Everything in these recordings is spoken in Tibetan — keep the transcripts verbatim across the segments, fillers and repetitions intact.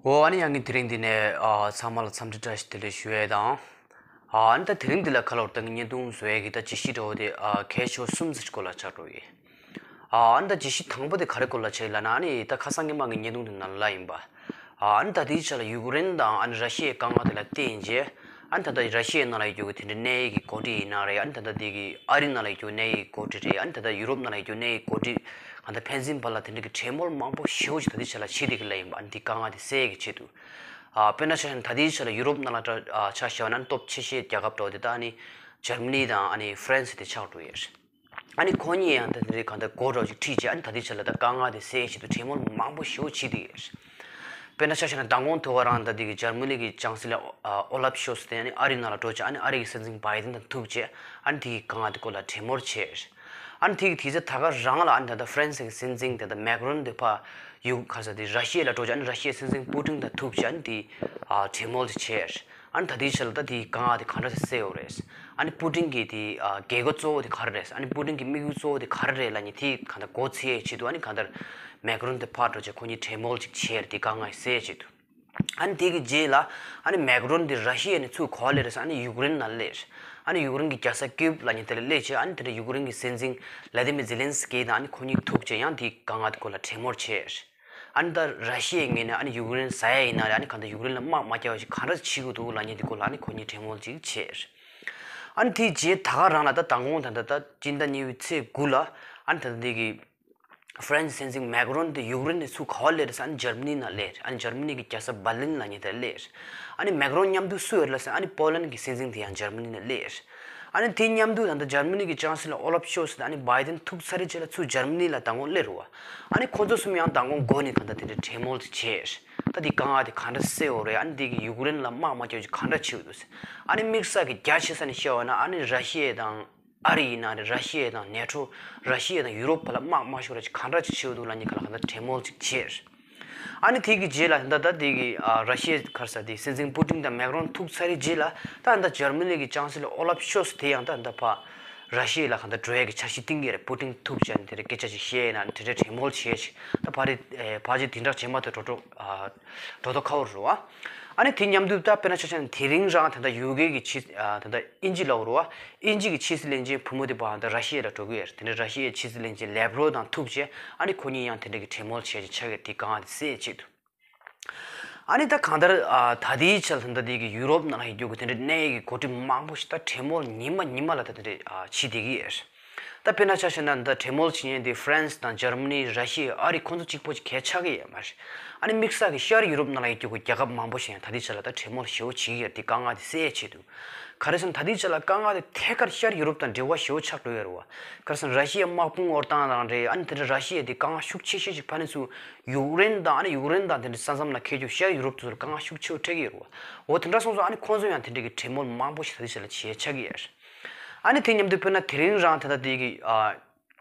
འོ་ཨ་ནི་ཡང་གི་དེ་རིང་འདི་ནས་ཨ་ཚང་མ་ལ་འཚམས་འདྲི་བཀྲ་ཤིས་བདེ་ལེགས་ཞུ་ཡས་དང་། ཨ་ཨ་ནི་ད་དེ་རིང་འདི་ལ་ཁ་ལོར་ད་ངས་བརྙན་ཐུང་བཟོ་ཡས་ཀྱི་ད་ཅི་ཞིག་འགྲོ་བ་དེ་ཨ་གལ་ཆེ་བ་གསུམ་ཟེར་སྐོར་ལ་ཆགས་འགྲོ་ཡི། ཨ་ཨ་ནི་ད་ཅི་ཞིག་དང་པོ་དེ་ག་རེ་སྐོར་ལ་བྱས་ལབ་ན། ཨ་ནི་ད་ཁ་སང་གི་མ་གི་བརྙན་ཐུང་དེ་ནང་ལ་ཡིན་པ། ཨ་ཨ་ནི་ད་དེའི་ཆ་ལ་ཡུཀ་རེན་དང་ཨ་ནི་ར་ཤི་ཡའི་དཀའ་ངལ་དེ་ལ་བརྟེན་རྗེས། ཨ་ནི་ད་ལྟ་ར་ཤི་ཡའི་ནང་ལ་ཡོད་རྒྱུ་གི་དེ་འདྲའི་གནས་ཡིག་གི་འགོ་ཁྲིད་ཡིན་ན་རེད། ཨ་ནི་ད་ལྟ་དེ་གི་ཨ་རི་ནང་ལ་ཡོད་རྒྱུ་གནས་ཡིག་གི་འགོ་ཁྲིད་རེད། ཨ་ནི་ད་ལྟ་ཡུ་རོབ་ནང་ལ་ཡོད་རྒྱུ་གནས་ཡིག་གི་འགོ་ཁྲིད་གང་ལྟར་ཕན་ཚུན་བར་ལ་དེ་འདྲའི་གི་གྲོས་མོལ་མང་པོ་ཞེ་པོ་ཅིག་ད་ལྟའི་ཆ་ལ་བྱེད་བསྡད་ཀྱི་ལ་ཡིན་པ། ཨ་ནི་དེ་དཀའ་ངལ་དེ་སེལ་གྱི་ཆེད་དུ། ཨ་དཔེར་ན་ཆ་བཞག་ན་ད་ལྟའི་ཆ་ལ་ཡུ་རོབ་ནང་ལ་ད་ཨ་ཆ་བཞག་ན་སྟོབས་ཆེ་ཤོས་རྒྱལ་ཁབ་འདྲ་བོ་དེ་ད་ཨ་ནི་འཇར་མ་ནི་དང་ཨ་ནི་ཧྥ་རན་སི་དེ་ཆགས་འགྲོ་ཡོད་རེད། ཨ་ནི་ཁོ་གཉིས་ཡང་ད་དེ་འདྲའི་གང་ལྟར་འགོ་འདྲ་བོ་ཅིག་ཁྲིད་བྱས། ཨ་ནི་ད་ལྟའི་ཆ་ལ་ད་དཀའ་ངལ་དེ་སེལ་གྱི་ཆེད་དུ་གྲོས་མོལ་མང་པོ་ཞེ་པོ་བྱེད་བསྡད་ཀྱི་ཡོད་རེད། དཔེར་ན་ཆ་བཞག་ན་མདང་དགོང་དེ་བ་རང་ད་དེ་གི་འཇར་མ་ནི་གི་ཅང་སི་ལར་ཨོ་ཨོ་ལབ་ཤོལ་ཚ་དེ་ཨ་ནི་ཨ་རིའི་ནང་ལ་འགྲོ་བྱས། ཨ་ནི་ཨ་རི་གི་སྲིད་འཛིན་བྷའི་ཏིན་དང་ཐུག་བྱས། ཨ་ནི་དེ་གི་དཀའ་ངལ་དེ་སྐོར་ལ་གྲོས་མོལ་བྱས། ཨ་ནི་དེ་གི་དུས་ཚོད་ད་ག་རང་ལ་ཨ་ནི་ད་ལྟ་ཧྥ་རན་སི་གི་སྲིད་འཛིན་དེ་ད་མེག་རོན་དེ་ཕར་ཡུ་ག་ས་དེ་ར་ཤི་ཡ་ལ་འགྲོ་བྱས། ཨ་ནི་ར་ཤི་ཡའི་སྲིད་འཛིན་པུ་ཏིན་དང་ཐུག་བྱས། ཨ་ནི་དེ་ཨ་གྲོས་མོལ་དེ་བྱས། ཨ་ནི་ད་ལྟའི་ཆ་ལ་ད་དེའི་དཀའ་ངལ་དེ་གང་འདྲ་སེ་སེལ་ཡོད་རེད། ཨ་ནི་པུ་ཏིན་གྱི་དེ་ཨ་འགན་ཁུར་གཙོ་བོ་དེ་ག་རེ་རེད། ཨ་ནི་པུ་ཏིན་གྱི་དམིགས་ཡུལ་གཙོ་བོ་དེ་ག་རེ་རེད་ལབ་མཁན་དེ་གང་ལྟར་མགོ་འཚོས་ཡས་ཆེད་དུ། ཨ་ནི་གང་ལྟར་མེག་རོན་དེ་ཕར་འགྲོ་བྱས་ཁོ་གཉིས་གྲོས་མོལ་ཅིག་བྱས། དེ་དཀའ་ངལ་སེལ་ཡས་ཆེད་དུ། ཨ་ནི་དེ་གི་རྗེས་ལ་ཨ་ནི་མེག་རོན་དེ་ར་ཤི་ཡ་ནས་ཚུར་ག་པར་སླེབས་རེད་ཟེར། ཨ་ནི་ཡུཀ་རེན་ནང་སླེབས། ཨ་ནི་ཡུཀ་རེན་གྱི་རྒྱལ་ས་ཀིབ་ལབ་མཁན་དེ་ལ་སླེབས་བྱས། ཨ་ནི་དེ་འདྲ་ཡུཀ་རེན་གྱི་སྲིད་འཛིན་བླ་ཏི་མིར་ཛེ་ལན་སི་ཀི་དང་ཨ་ནི་ཁོ་གཉིས་ཐུག་བྱས་ཡང་དེའི་དཀའ་ངལ་དེ་སྐོར་ལ་གྲོས་མོལ་བྱས། ཨ་ནི་ད་ར་ཤི་ཡའི་ངོས་ནས་ཨ་ནི་ཡུཀ་རེན་ཟ་ཡ་ཡིན་ན་རེད། ཨ་ནི་གང་ལྟར་ཡུཀ་རེན་ལ་དམག་མ་རྒྱག་པ་ཞིག་གང་འདྲ་བྱེད་དགོས་འདུག་ལབ་མཁན་དེ་སྐོར་ལ་ཨ་ནི་ཁོ་གཉིས་གྲོས་མོལ་ཅིག་བྱས། ཨ་ནི་དེའི་རྗེས་ད་ག་རང་ལ་ད་མདང་དགོང་ད་ལྟ་ད་སྤྱི་ཟླ་གཉིས་པའི་ཚེས་དགུ་ལ་ཨ་ནི་ད་ལྟ་དེ་གི་ཧྥ་རན་སི་སྲིད་འཛིན་མེག་རོན་དེ་ཡུཀ་རེན་ནས་ཚུར་ག་པར་སླེབས་རེད་ཟེར། ཨ་ནི་འཇར་མ་ནི་ནང་སླེབས། ཨ་ནི་འཇར་མ་ནི་གི་རྒྱལ་ས་འབར་ལིན་ལབ་མཁན་དེ་སླེབས། ཨ་ནི་མེག་རོན་མཉམ་དུ་སུ་ཡོད་རེད་ལབ་ཟེར་ན། ཨ་ནི་པོ་ལན་གྱི་སྲིད་འཛིན་དེ་ཡང་འཇར་མ་ནི་ནས་སླེབས། ཨ་ནི་དེ་མཉམ་དུ་ད་ལྟ་འཇར་མ་ནི་གི་ཅང་སི་ལར་ཨོ་ལབ་ཤོལ་ཚ་དང་ཨ་ནི་བྷའི་ཏིན་ཐུག་ཚར་རྗེས་ལ་ཚུར་འཇར་མ་ནི་ལ་མདང་དགོང་སླེབས་རེད་བ། ཨ་ནི་ཁོ་ཚོ་གསུམ་ཡང་མདང་དགོང་འགོ་ནས་གང་ལྟར་དེ་འདྲའི་གྲོས་མོལ་དེ་བྱས། ད་དེ་དཀའ་ངལ་དེ་གང་འདྲ་སེལ་དགོས་རེད། ཨ་ནི་དེ་གི་ཡུཀ་རེན་ལ་དམག་མ་རྒྱག་རྒྱུ་གང་འདྲ་བྱེད་དགོས་འདུག་ཟེར། ཨ་ནི་དམིགས་བསལ་གྱི་རྒྱ་ཆེ་ས་ནས་བཤད་པ་ན། ཨ་ནི་ར་ཤི་ཡ་དང་ཨ་རི་ཡིན་ན་རེད། ར་ཤི་ཡ་དང་ནེ་ཊོ། ར་ཤི་ཡ་དང་ཡུ་རོབ་བར་ལ་དམག་མ་ཤོར་བ་ཅིག་གང་འདྲ་ཅིག་བྱེད་དགོས་འདུག་ལབ་མཁན་གང་ལ་གང་འདྲ་གྲོས་མོལ་ཅིག་བྱས། ཨ་ནི་དེ་གི་རྗེས་ལ་ད་ལྟ་དེ་གི་ཨ་ར་ཤི་ཡའི་ག་རེ་ཟེར་དེ་སྲིད་འཛིན་པུ་ཏིན་དང་མེག་རོན་ཐུག་ཚར་བའི་རྗེས་ལ་ད་ལྟ་འཇར་མ་ནི་གི་ཅང་སི་ལར་ཨོ་ལབ་ཤོལ་ཚ་དེ་ཡང་ད་ལྟ་ཕར་ར་ཤི་ཡ་ལ་གང་ལྟར་འགྲོ་ཡས་ཀྱི་འཆར་གཞི་བཏིང་གི་རེད། པུ་ཏིན་ཐུག་བྱས་ནས་དེ་འདྲའི་སྐད་ཆ་ཅིག་བཤད་ན་དེ་འདྲའི་གྲོས་མོལ་བྱས་ཅིག་ད་ཕར་རེད། ཨེ་ཕལ་ཆེར་དེ་འདྲ་རྗེས་མ་དེ་འགྲོ་འགྲོ་ཨ་འགྲོ་ཐོག་ཁ་བོ་རེད་བ། ཨ་ནི་དེ་མཉམ་དུ་ད་དཔེར་ན་ཆ་བཞག་ན་དེ་རིང་རང་ད་ལྟ་ཡུ་ཀེ་གི་ཕྱི་ཨ་ད་ལྟ་དབྱིན་ཇི་ལབ་དགོས་རེད་བ། དབྱིན་ཇི་གི་ཕྱི་སྲིད་བློན་ཆེན་བུ་མོ་དེ་ཕར་ད་ར་ཤི་ཡ་ལ་འགྲོ་གི་ཡོད་རེད། དེ་ནས་ར་ཤི་ཡའི་ཕྱི་སྲིད་བློན་ཆེན་ལེབ་རོབ་དང་ཐུག་བྱས། ཨ་ནི་ཁོ་གཉིས་ཡང་དེ་འདྲ་གི་གྲོས་མོལ་བྱས་ཅིག་ཆགས་ཀྱི་རེད། དེ་དཀའ་ངལ་དེ་སེལ་ཆེད་དུ། ཨ་ནི་ད་གང་ལྟར་ཨ་ད་ལྟའི་ཆར་ད་ལྟ་དེ་གི་ཡུ་རོབ་ནང་ལ་ཡོད་རྒྱུ་གི་དེ་འདྲའི་གནད་ཡོད་ཀྱི་འགོ་ཁྲིད་མང་པོ་ཞིག་ད་གྲོས་མོལ་ཉི་མ་ཉི་མ་ལ་ད་དེ་འདྲའི་ཨ་བྱེད་བསྡད་ཀྱི་ཡོད་རེད། ད་དཔེར་ན་ཆ་བཞག་ན་ད་གྲོས་མོལ་བྱེད་མཁན་དེ་ཧྥ་རན་སི་དང་འཇར་མ་ནི། ར་ཤི་ཡ། ཨ་རི་ཁོང་ཚོ་གཅིག་པོ་ཅིག་གལ་ཆགས་ཀྱི་ཡོད་མ་རེད། ཨ་ནི་དམིགས་བསལ་གྱི་ཤར་ཡུ་རོབ་ནང་ལ་ཡོད་རྒྱུ་གི་རྒྱལ་ཁབ་མང་པོ་ཞིག་ཡང་ད་ལྟའི་ཆར་ལ་ད་གྲོས་མོལ་ཞེ་པོ་བྱེད་ཀྱི་ཡོད་རེད། དེ་དཀའ་ངལ་དེ་སེལ་ཆེད་དུ། ག་རེ་ཟེར་ན་ད་ལྟའི་ཆར་ལ་དཀའ་ངལ་དེ་ཐད་ཀར་ཤར་ཡུ་རོབ་དང་འབྲེལ་བ་ཞེ་པོ་ཆགས་འགྲོ་ཡོད་རེད་བ། ག་རེ་ཟེར་ན་ར་ཤི་ཡའི་དམག་དཔུང་དབོར་སྟངས་དང་རེད། ཨ་ནི་དེ་འདྲ་ར་ཤི་ཡ་དེ་དཀའ་ངལ་ཤུགས་ཆེ་ཤོས་ཤིག་ཕ་ནས་ཚུར་ཡུཀ་རེན་དང་། ཨ་ནི་ཡུཀ་རེན་དང་དེ་འདྲ་ས་མཚམས་ལ་འཁེལ་རྒྱུ་ཤར་ཡུ་རོབ་དེ་ཚོར་དཀའ་ངལ་ཤུགས་ཆེ་བོ་འཕྲད་ཀྱི་ཡོད་རེད་བ། འོ་དེ་འདྲ་སོང་ཙང་ཨ་ནི་ཁོང་ཚོ་ཡང་དེ་འདྲ་གི་གྲོས་མོལ་མང་པོ་ཞིག་ད་ལྟའི་ཆར་ལ་བྱེད་ཆགས་ཀྱི་ཡོད་རེད། ཨ་ནི་དེ་མཉམ་དུ་དཔེར་ན་དེ་རིང་རང་ད་ལྟ་དེ་གི་ཨ།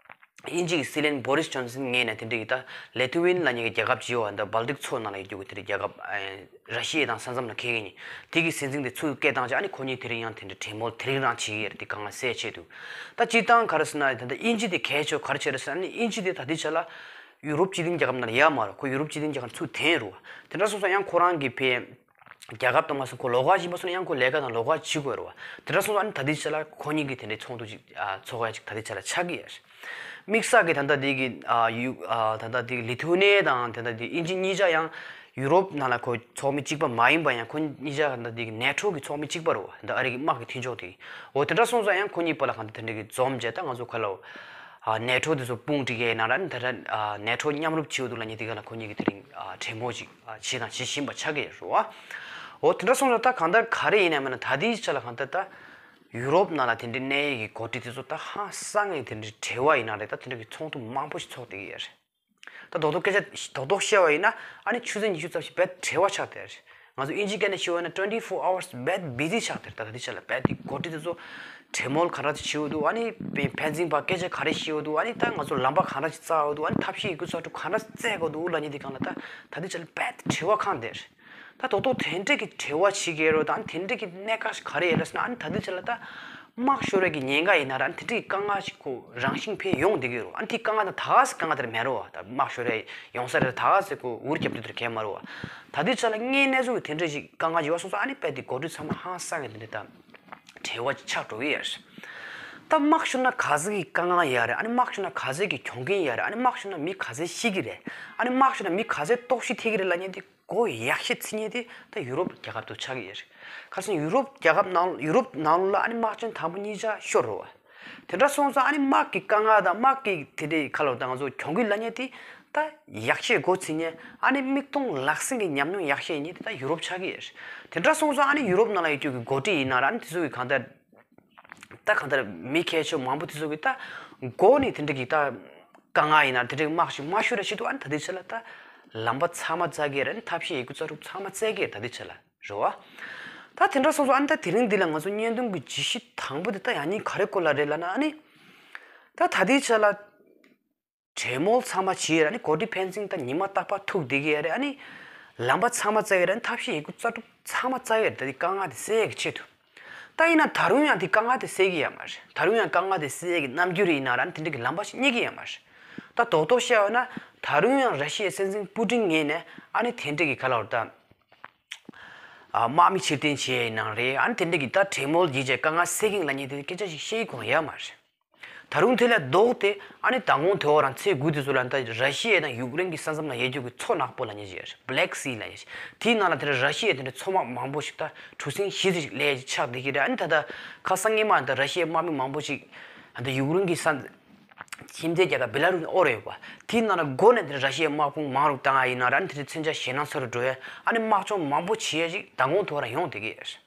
དབྱིན་ཇི་གི་སྲིད་བློན་བོ་རིས་ཇོན་སན་ངོས་ནས་དེ་འདྲ་གི་ད་ལི་ཐུ་ཝེན་ལབ་མཁན་གྱི་རྒྱལ་ཁབ་ཅིག་ཡོད་པ། འདི་བལ་ཏིག་མཚོ་ནང་ལ་ཡོད་རྒྱུ་གི་དེ་འདྲ་རྒྱལ་ཁབ་ཨེ་ར་ཤི་ཡ་དང་ས་མཚམས་ལ་འཁེལ་མཁན་ཡིན། དེ་གི་སྲིད་འཛིན་དེ་ཚུར་སྐད་བཏང་བྱས། ཨ་ནི་ཁོ་གཉིས་དེ་རིང་ཡང་དེ་འདྲ་གྲོས་མོལ་དེ་རིང་རང་བྱེད་ཀྱི་ཡོད་རེད། དེ་དཀའ་ངལ་སེལ་ཆེད་དུ། ད་སྤྱིར་བཏང་ག་རེ་ཟེར་ན་ད་ལྟ་དབྱིན་ཇི་དེ་གལ་ཆེ་བ་ག་རེ་བྱས་རེད་ཟེར་ན། ཨ་ནི་དབྱིན་ཇི་དེ་ད་ལྟའི་ཆ་ལ་ཡུ་རོབ་སྤྱི་མཐུན་རྒྱལ་ཁབ་ནང་ལ་ཡོད་མ་རེད། ཁོ་ཡུ་རོབ་སྤྱི་མཐུན་རྒྱལ་ཁབ་ནས་ཚུར་འཐེན་རེད་བ། དེ་འདྲ་སོང་ཙང་ཡང་ཁོ་རང་གི་ཕའི་རྒྱལ་ཁབ་དང་མ་སོང་ཁོ་ལོགས་ཀ་ཞིག་ཡིན་པ་སོང་ན་ཡང་ཁོ་ལས་ཀ་དང་ལོགས་ཀ་བྱེད་དགོས་རེད་བ། དེ་འདྲ་སོང་ཙང་ཨ་ནི་ད་ལྟའི་ཆ་ལ་ཁོ་གཉིས་ཀྱིས་དེ་འདྲའི་ཚོགས་འདུ་ཅིག་ཨ་ཚོགས་ཡ་ཅིག་ད་ལྟའི་ཆ་ལ་ཆགས་ཀྱི་ཡོད་རེད། དམིགས་བསལ་གྱི་ད་ལྟ་དེ་གི་ཨ་ཡུ་ཨ་ད་ལྟ་དེ་གི་ལི་ཐུ་ཝེ་ནི་ཡ་དང་ད་ལྟ་དེ་གི་དབྱིན་ཇི་གཉིས་ཆ་ཡང་ཡུ་རོབ་ནང་ལ་ཁོ་ཚོགས་མི་གཅིག་པ་མ་ཡིན་པ་ཡང་ཁོ་གཉིས་ཆ་ད་ལྟ་དེ་གི་ནེ་ཊོ་གི་ཚོགས་མི་གཅིག་པ་རེད་བ། ད་ཨ་རི་གི་དམག་གི་མཐུན་ཕྱོགས་དེ། འོ་དེ་འདྲ་སོང་ཙང་ཡང་ཁོ་གཉིས་བར་ལ་གང་ལྟར་དེ་འདྲ་གི་འཛོམས་བྱས། ད་ང་ཚོ་ག་ལ་ཨ་ནེ་ཊོ་དེ་ཚོ་དཔུང་སྒྲིག་ཡས་ཡིན་ན་ར། ད་ལྟ་ཨ་ནེ་ཊོ་མཉམ་རུབ་བྱེད་འོ་འདུག་ལབ་མཁན་དེ་ག་ལ་ཁོ་གཉིས་ཀྱིས་དེ་རིང་ཨ་གྲོས་མོལ་ཅིག་ཨ་བྱས་དང་བྱེད་བཞིན་པ་ཆགས་ཀྱི་ཡོད་རེད་བ། འོ་དེ་འདྲ་སོང་ཙང་ད་གང་ལྟར་ག་རེ་ཡིན་ནའི་མིན་ན་ད་ལྟའི་ཆ་ལ་གང་ལྟར་ད་ཡུ་རོབ་ནང་ལ་དེ་འདྲའི་གནད་ཡོད་ཀྱི་འགོ་ཁྲིད་དེ་ཚོ་ད་ཧང་སང་ངེ་དེ་འདྲའི་བྲེལ་བ་ཡིན་ན་རེད། ད་དེ་འདྲ་གི་ཚོགས་འདུ་མང་པོ་ཞིག་ཚོགས་བསྡད་ཀྱི་ཡོད་རེད། ད་རྡོག་རྡོག་སྐད་ཆ་རྡོག་རྡོག་བཤད་པ་ཡིན་ན་ཨ་ནི་ཆུ་ཚོད་ཉི་ཤུ་ཙམ་ཞིག་དཔེ་བྲེལ་བ་ཆགས་བསྡད་རེད། ང་ཚོ་དབྱིན་ཇིའི་སྐད་ནས་ཞུས་པ་ཡིན་ན་twenty four hours དཔེ་བི་ཟི་ཆགས་བསྡད་རེད། ད་ད་ལྟའི་ཆ་ལ་དཔེ་དེ་འགོ་ཁྲིད་དེ་ཚོ་གྲོས་མོལ་ག་འདྲ་ཅིག་བྱེད་འོ་འདུག་ཨ་ནི་ཕན་ཕན་ཚུན་བར་སྐད་ཆ་ག་རེ་བཤད་འོ་འདུག་ཨ་ནི་ད་ང་ཚོ་ལམ་པ་ག་འདྲ་ཅིག་བཙལ་འོ་འདུག་ཨ་ནི་ཐབས་ཤེས་ཡི་གུ་ཚོགས་འདུ་ག་འདྲ་བཙལ་དགོས་འདུག་ལབ་མཁན་དེ་སྒང་ལ་ད་ད་ལྟའི་ཆ་ལ་དཔེ་བྲེལ་བ་ཁེངས་བསྡད་རེད། ད་རྡོག་རྡོག་དེ་འདྲ་གི་བྲེལ་བ་བྱེད་ཀྱི་ཡོད་རེད། ད་ཨ་ནི་དེ་འདྲ་གི་གནད་འགག་ཞིག་ག་རེ་ཡོད་རེད་ཟེར་ན། ཨ་ནི་ད་ལྟའི་ཆ་ལ་ད་ དམག་ཤོར་བའི་གི་ཉེན་ཁ་ཡིན་ན་ར་ཨ་ནི་དེ་འདྲའི་དཀའ་ངལ་ཞིག་ཁོ་རང་བཞིན་འཕེལ་ཡོང་བསྡད་ཀྱི་ཡོད་རེད། ཨ་ནི་དེ་དཀའ་ངལ་དང་ད་ག་སེ་དཀའ་ངལ་དེ་ར་མེད་རེད་བ། ད་དམག་ཤོར་རེ་ཡོང་ས་རེད། ད་ག་སེ་ཁོ་འུར་རྒྱབ་དུས་དེར་གས་མ་རེད་བ། ད་དེ་ཆ་ལ་དངོས་གནས་ཚུལ་གྱི་དེ་འདྲ་ཞིག་དཀའ་ངལ་ཡོད་སོང་ཙང་ཨ་ནི་དཔེ་དེ་འགོ་ཁྲིད་ཚང་མ་ཧང་སང་གི་དེ་འདྲ་ད་བྲེལ་བ་ཆགས་འགྲོ་གི་ཡོད་རེད། ད་དམག་ཤོར་ན་ག་ཚོད་ཀྱི་དཀའ་ངལ་ཡོད་རེད། ཨ་ནི་དམག་ཤོར་ན་ག་ཚོད་ཀྱི་གྱོང་གུན་ཡོད་རེད། ཨ་ནི་དམག་ཤོར་ན་མི་ག་ཚོད་ཤི་གི་རེད། ཨ་ནི་དམག་ཤོར་ན་མི་ག་ཚོད་ལྟོགས་ཤི་ཐེབས་ཀྱི་རེད་ལབ་མཁན་དེ་གོ་ཡག་ཤོས་འཚོལ་མཁན་དེ་ད་ཡུ་རོབ་རྒྱལ་ཁབ་དེ་ཆགས་ཀྱི་ཡོད་རེད། ག་རེ་ཟེར་ན་ཡུ་རོབ་རྒྱལ་ཁབ་ནང་ཡུ་རོབ་ནང་ལོགས་ལ་ཨ་ནི་དམག་ཆེན་དང་པོ་གཉིས་ཆ་ཤོར་རེད་བ། དེ་འདྲ་སོང་ཙང་ཨ་ནི་དམག་གི་དཀའ་ངལ་དང་དམག་གི་དེ་འདྲའི་ཁ་ལོ་དང་ང་ཚོ་གྱོང་གུན་ལབ་མཁན་དེ་ད་ཡག་ཤོས་འགོ་འཚོལ་མཁན། ཨ་ནི་མིག་མཐོང་ལག་ཟིན་གྱི་ཉམས་མྱོང་ཡག་ཤོས་ཡིན་མཁན་དེ་ད་ཡུ་རོབ་ཆགས་ཀྱི་ཡོད་རེད། དེ་འདྲ་སོང་ཙང་ཨ་ནི་ཡུ་རོབ་ནང་ལ་ཡོད་རྒྱུ་གི་འགོ་ཁྲིད་ཡིན་ན་ར་ཨ་ནི་དེ་ཚོ་གི་གང་ལྟར་ད་གང་ལྟར་མི་མཁས་མཆོག་མང་པོ་དེ་ཚོ་གི་ད་འགོ་ནས་དེ་འདྲ་གི་ད་དཀའ་ངལ་ཡིན་ན་དེ་འདྲ་གི་དམག་ཞིག་མ་ཤོར་ར་ཆེད་དུ་ཨ་ནི་ད་ལྟའི་ཆ་ལ་ད་ལམ་པ་ཚང་མ་བཙལ་གྱི་ར་ཨ་ནི་ཐབས་ཤེས་ཡོད་རྒུ་རྩལ་སྤྲུགས་ཚང་མ་བཙལ་གྱི་ར་ད་ལྟའི་ཆ་ལ། རེད་བ། ད་དེ་འདྲ་སོང་ཙང་ཨ་ནི་ད་དེ་རིང་འདི་ལ་ང་ཚོ་བརྙན་ཐུང་གི་བརྗོད་གཞི་དང་པོ་དེ་ད་ཡང་སྙིང་ག་རེ་སྐོར་ལ་རེད་ལབ་ན། ཨ་ནི་ད་ད་ལྟའི་ཆ་ལ་གྲོས་མོལ་ཚང་མ་བྱས་ཡོད་རེད། ཨ་ནི་འགོ་ཁྲིད་ཕན་ཚུན་ད་ཉི་མ་རྟག་པར་ཐུག་བསྡད་ཀྱི་ཡོད་རེད། ཨ་ནི་ལམ་པ་ཚང་མ་བཙལ་ཡོད་རེད། ཨ་ནི་ཐབས་ཤེས་ཡོད་རྒུ་རྩལ་སྤྲུགས་ཚང་མ་བཙལ་ཡོད་རེད། ད་དེ་དཀའ་ངལ་དེ་སེལ་ཡག་གི་ཆེད་དུ། ད་ཡིན་ན་ད་རུང་ཡང་དེ་དཀའ་ངལ་དེ་སེལ་གྱི་ཡོད་མ་རེད། ད་རུང་ཡང་དཀའ་ངལ་དེ་སེལ་ཡག་གི་རྣམ་འགྱུར་ཡིན་ན་ར་ཨ་ནི་དེ་འདྲ་གི་ལམ་པ་ཞིག་རྙེད་ཀྱི་ཡོད་མ་རེད། ད་རྡོག་རྡོག་བཤད་ཡོད་ན་ད་རུང་ཡང་ར་ཤི་ཡའི་སྲིད་འཛིན་པུ་ཏིན་ངོས་ནས་ཨ་ནི་དེ་འདྲ་གི་ག་ལབ་དགོས་རེད་ད། ཨ། དམག་མི་ཕྱིར་འཐེན་བྱས་ཡིན་ནའང་རེད། ཨ་ནི་དེ་འདྲ་གི་ད་གྲོས་མོལ་བྱས་བྱས་དཀའ་ངལ་སེལ་གྱི་ཡིན་ལབ་མཁན་དེ་སྐད་ཆ་ཞིག་བཤད་ཀྱི་ཡོད་མ་རེད། ད་རུང་དེ་ལས་ལྡོག་སྟེ་ཨ་ནི་མདང་དགོང་དེ་འོ་རང་ཚེས་དགུ་དེ་ཚོ་ལ་ད་ར་ཤི་ཡ་དང་ཡུཀ་རེན་གྱི་ས་མཚམས་ལ་ཡོད་རྒྱུ་གི་མཚོ་ནག་པོ་ལབ་མཁན་ཞིག་ཡོད་རེད། Black Sea ལབ་མཁན་ཞིག་དེའི་ནང་ལ་དེ་འདྲ་ར་ཤི་ཡའི་དེ་འདྲ་མཚོ་དམག་མང་པོ་ཞིག་ད་གྲུ་གཟིངས་བཞི་ཙམ་ཞིག་སླེབས་ཆགས་བསྡད་ཀྱི་རེད། ཨ་ནི་ད་ལྟ་ཁ་སང་ཉི་མ་ད་ར་ཤི་ཡའི་དམག་མི་མང་པོ་ཞིག་ད་ཡུཀ་རེན་གྱི་ས་ཁྱིམ་མཚེས་རྒྱལ་ཁབ་བེ་ལ་རུ་ཨོ་རེད་པ། དེའི་ནང་ལ་འགོ་ནས་དེ་ར་ཤི་ཡའི་དམག་དཔུང་མང་རུ་བཏང་ཡ་ཡིན་ན་ར་ཨ་ནི་དེ་འདྲའི་མཚོན་ཆ་ཞེད་སྣང་ཚ་རུ་འགྲོ་ཡ། ཨ་ནི་དམག་སྦྱོང་མང་པོ་བྱེད་ཡ་ཞིག་མདང་དགོང་དེ་འོ་རང་ཡོང་བསྡད་ཀྱི་ཡོད་རེད།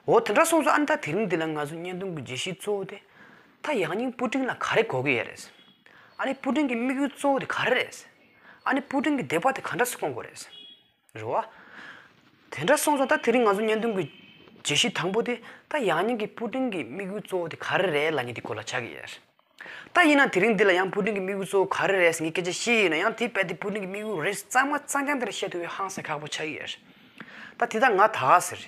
འོ་དེ་འདྲ་སོང་ཙང་ཨ་ནི་ད་དེ་རིང་འདི་ལ་ང་ཚོ་བརྙན་ཐུང་གི་བརྗོད་གཞི་གཙོ་བོ་དེ་ད་ཡང་སྙིང་པུ་ཏིན་ལ་ག་རེ་དགོས་ཀྱི་ཡོད་རེད། ཨ་ནི་པུ་ཏིན་གྱི་དམིགས་ཡུལ་གཙོ་བོ་དེ་ག་རེ་རེད། ཨ་ནི་པུ་ཏིན་གྱི་འདོད་པ་དེ་ག་འདྲ་སེ་སྐོང་དགོས་རེད། རེད་བ། དེ་འདྲ་སོང་ཙང་ད་དེ་རིང་ང་ཚོ་བརྙན་ཐུང་གི་བརྗོད་གཞི་དང་པོ་དེ་ད་ཡང་སྙིང་གི་པུ་ཏིན་གྱི་དམིགས་ཡུལ་གཙོ་བོ་དེ་ག་རེ་རེད་ལབ་མཁན་དེ་སྐོར་ལ་ཆགས་ཀྱི་ཡོད་རེད། ད་ཡིན་ན་དེ་རིང་འདི་ལ་ཡང་པུ་ཏིན་གྱི་དམིགས་ཡུལ་གཙོ་བོ་ག་རེ་རེད་ཟེར་ངས་སྐད་ཆ་བཤད་ཡིན་ན་ཡང་དེ་རྦད་དེ་པུ་ཏིན་གྱི་དམིགས་ཡུལ་རེད་གཙང་མ་གཙང་རྐྱང་དེ་འདྲ་བཤད་ཐུབ་ཡ་ཧང་སང་ཁག་པོ་ཆགས་ཀྱི་ཡོད་རེད། ད་དེ་ད་ང་ད་ག་ཟེར།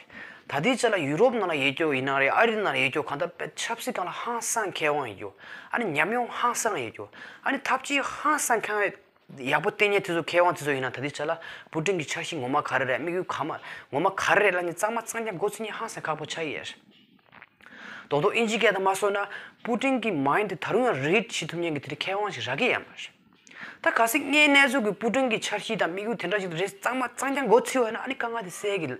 ད་ལྟའི་ཆ་ལ་ཡུ་རོབ་ནང་ལ་ཡོད་རྒྱུ་ཡིན་ན་རེད། ཨ་རི་ནང་ལ་ཡོད་རྒྱུ་གང་ལྟར་དཔེ་ཆབ་སྲིད་སྒང་ལ་ཧང་སང་མཁས་དབང་ཡོད་རྒྱུ། ཨ་ནི་ཉམས་མྱོང་ཧང་སང་ཡོད་རྒྱུ། ཨ་ནི་ཐབས་ཇུས་ཧང་སང་ཁང་ཡག་པོ་བསྟེན་མཁན་དེ་ཚོ་མཁས་དབང་དེ་ཚོ་ཡིན་ན་ད་ལྟའི་ཆ་ལ་པུ་ཏིན་གྱི་འཆར་གཞི་ངོ་མ་ག་རེ་རེད། དམིགས་ཡུལ་ག་མ་ངོ་མ་ག་རེ་རེད་ལབ་མཁན་གཙང་མ་གཙང་རྐྱང་མགོ་ཚོས་མཁན་ཧང་སང་ཁག་པོ་ཆགས་ཀྱི་ཡོད་རེད། རྡོག་རྡོག་ཨིན་ཇི་སྐད་དུ་མ་སོང་ན་པུ་ཏིན་གྱི་མའིན་ཌི་དེ་ད་རུང་ཡང་རིཌ་བྱེད་ཐུབ་མཁན་གྱི་དེ་འདྲའི་མཁས་དབང་ཞིག་རག་གི་ཡོད་མ་རེད། ད་གལ་སྲིད་དངོས་གནས་ཚུལ་གྱི་པུ་ཏིན་གྱི་འཆར་གཞི་དང་དམིགས་ཡུལ་དེ་འདྲ་ཞིག་རེད་གཙང་མ་གཙང་རྐྱང་མགོ་ཚོས་པ་ན་ཨ་ནི་དཀའ་ངལ་དེ་སེལ་གྱི་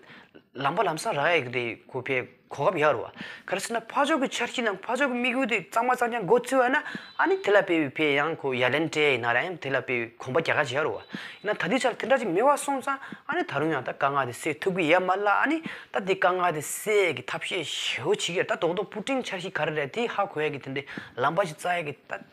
ལམ་པ་ལམ་སང་རག་ཡག་གི་དེ་ཁོ་ཕའི་གོ་སྐབས་ཡོད་རེད་བ། ག་རེ་ཟེར་ན་ཕར་ཕྱོགས་ཀྱི་འཆར་གཞི་དང་ཕར་ཕྱོགས་ཀྱི་དམིགས་ཡུལ་དེ་གཙང་མ་གཙང་རྐྱང་མགོ་ཚོས་པ་ན་ཨ་ནི་དེ་ལ་དཔེ་བའི་ཕའི་ཡང་ཁོ་ཡ་ལན་སྤྲད་ཡིན་ན་ར་ཡང་དེ་ལ་དཔེ་བའི་གོམ་པ་རྒྱག་ག་བྱེད་ཡོད་རེད་བ། ཡིན་ན་ད་ལྟའི་ཆར་དེ་འདྲ་ཞིག་མེད་པ་སོང་ཙང་ཨ་ནི་ད་རུང་ཡང་ད་དཀའ་ངལ་དེ་སེལ་ཐུབ་ཀྱི་ཡོད་མ་རེད་ལ། ཨ་ནི་ད་དེ་དཀའ་ངལ་དེ་སེལ་གྱི་ཐབས་ཤེས་ཞེ་པོ་བྱེད་ཀྱི་རེད། ད་རྡོག་རྡོག་པུ་ཏིན་འཆར་གཞི་ག་རེ་རེད་དེ་ཧ་གོ་ཡག་གི་དེ་འདྲའི་ལམ་པ་ཞིག་བཙལ་ཡག་གི་ད།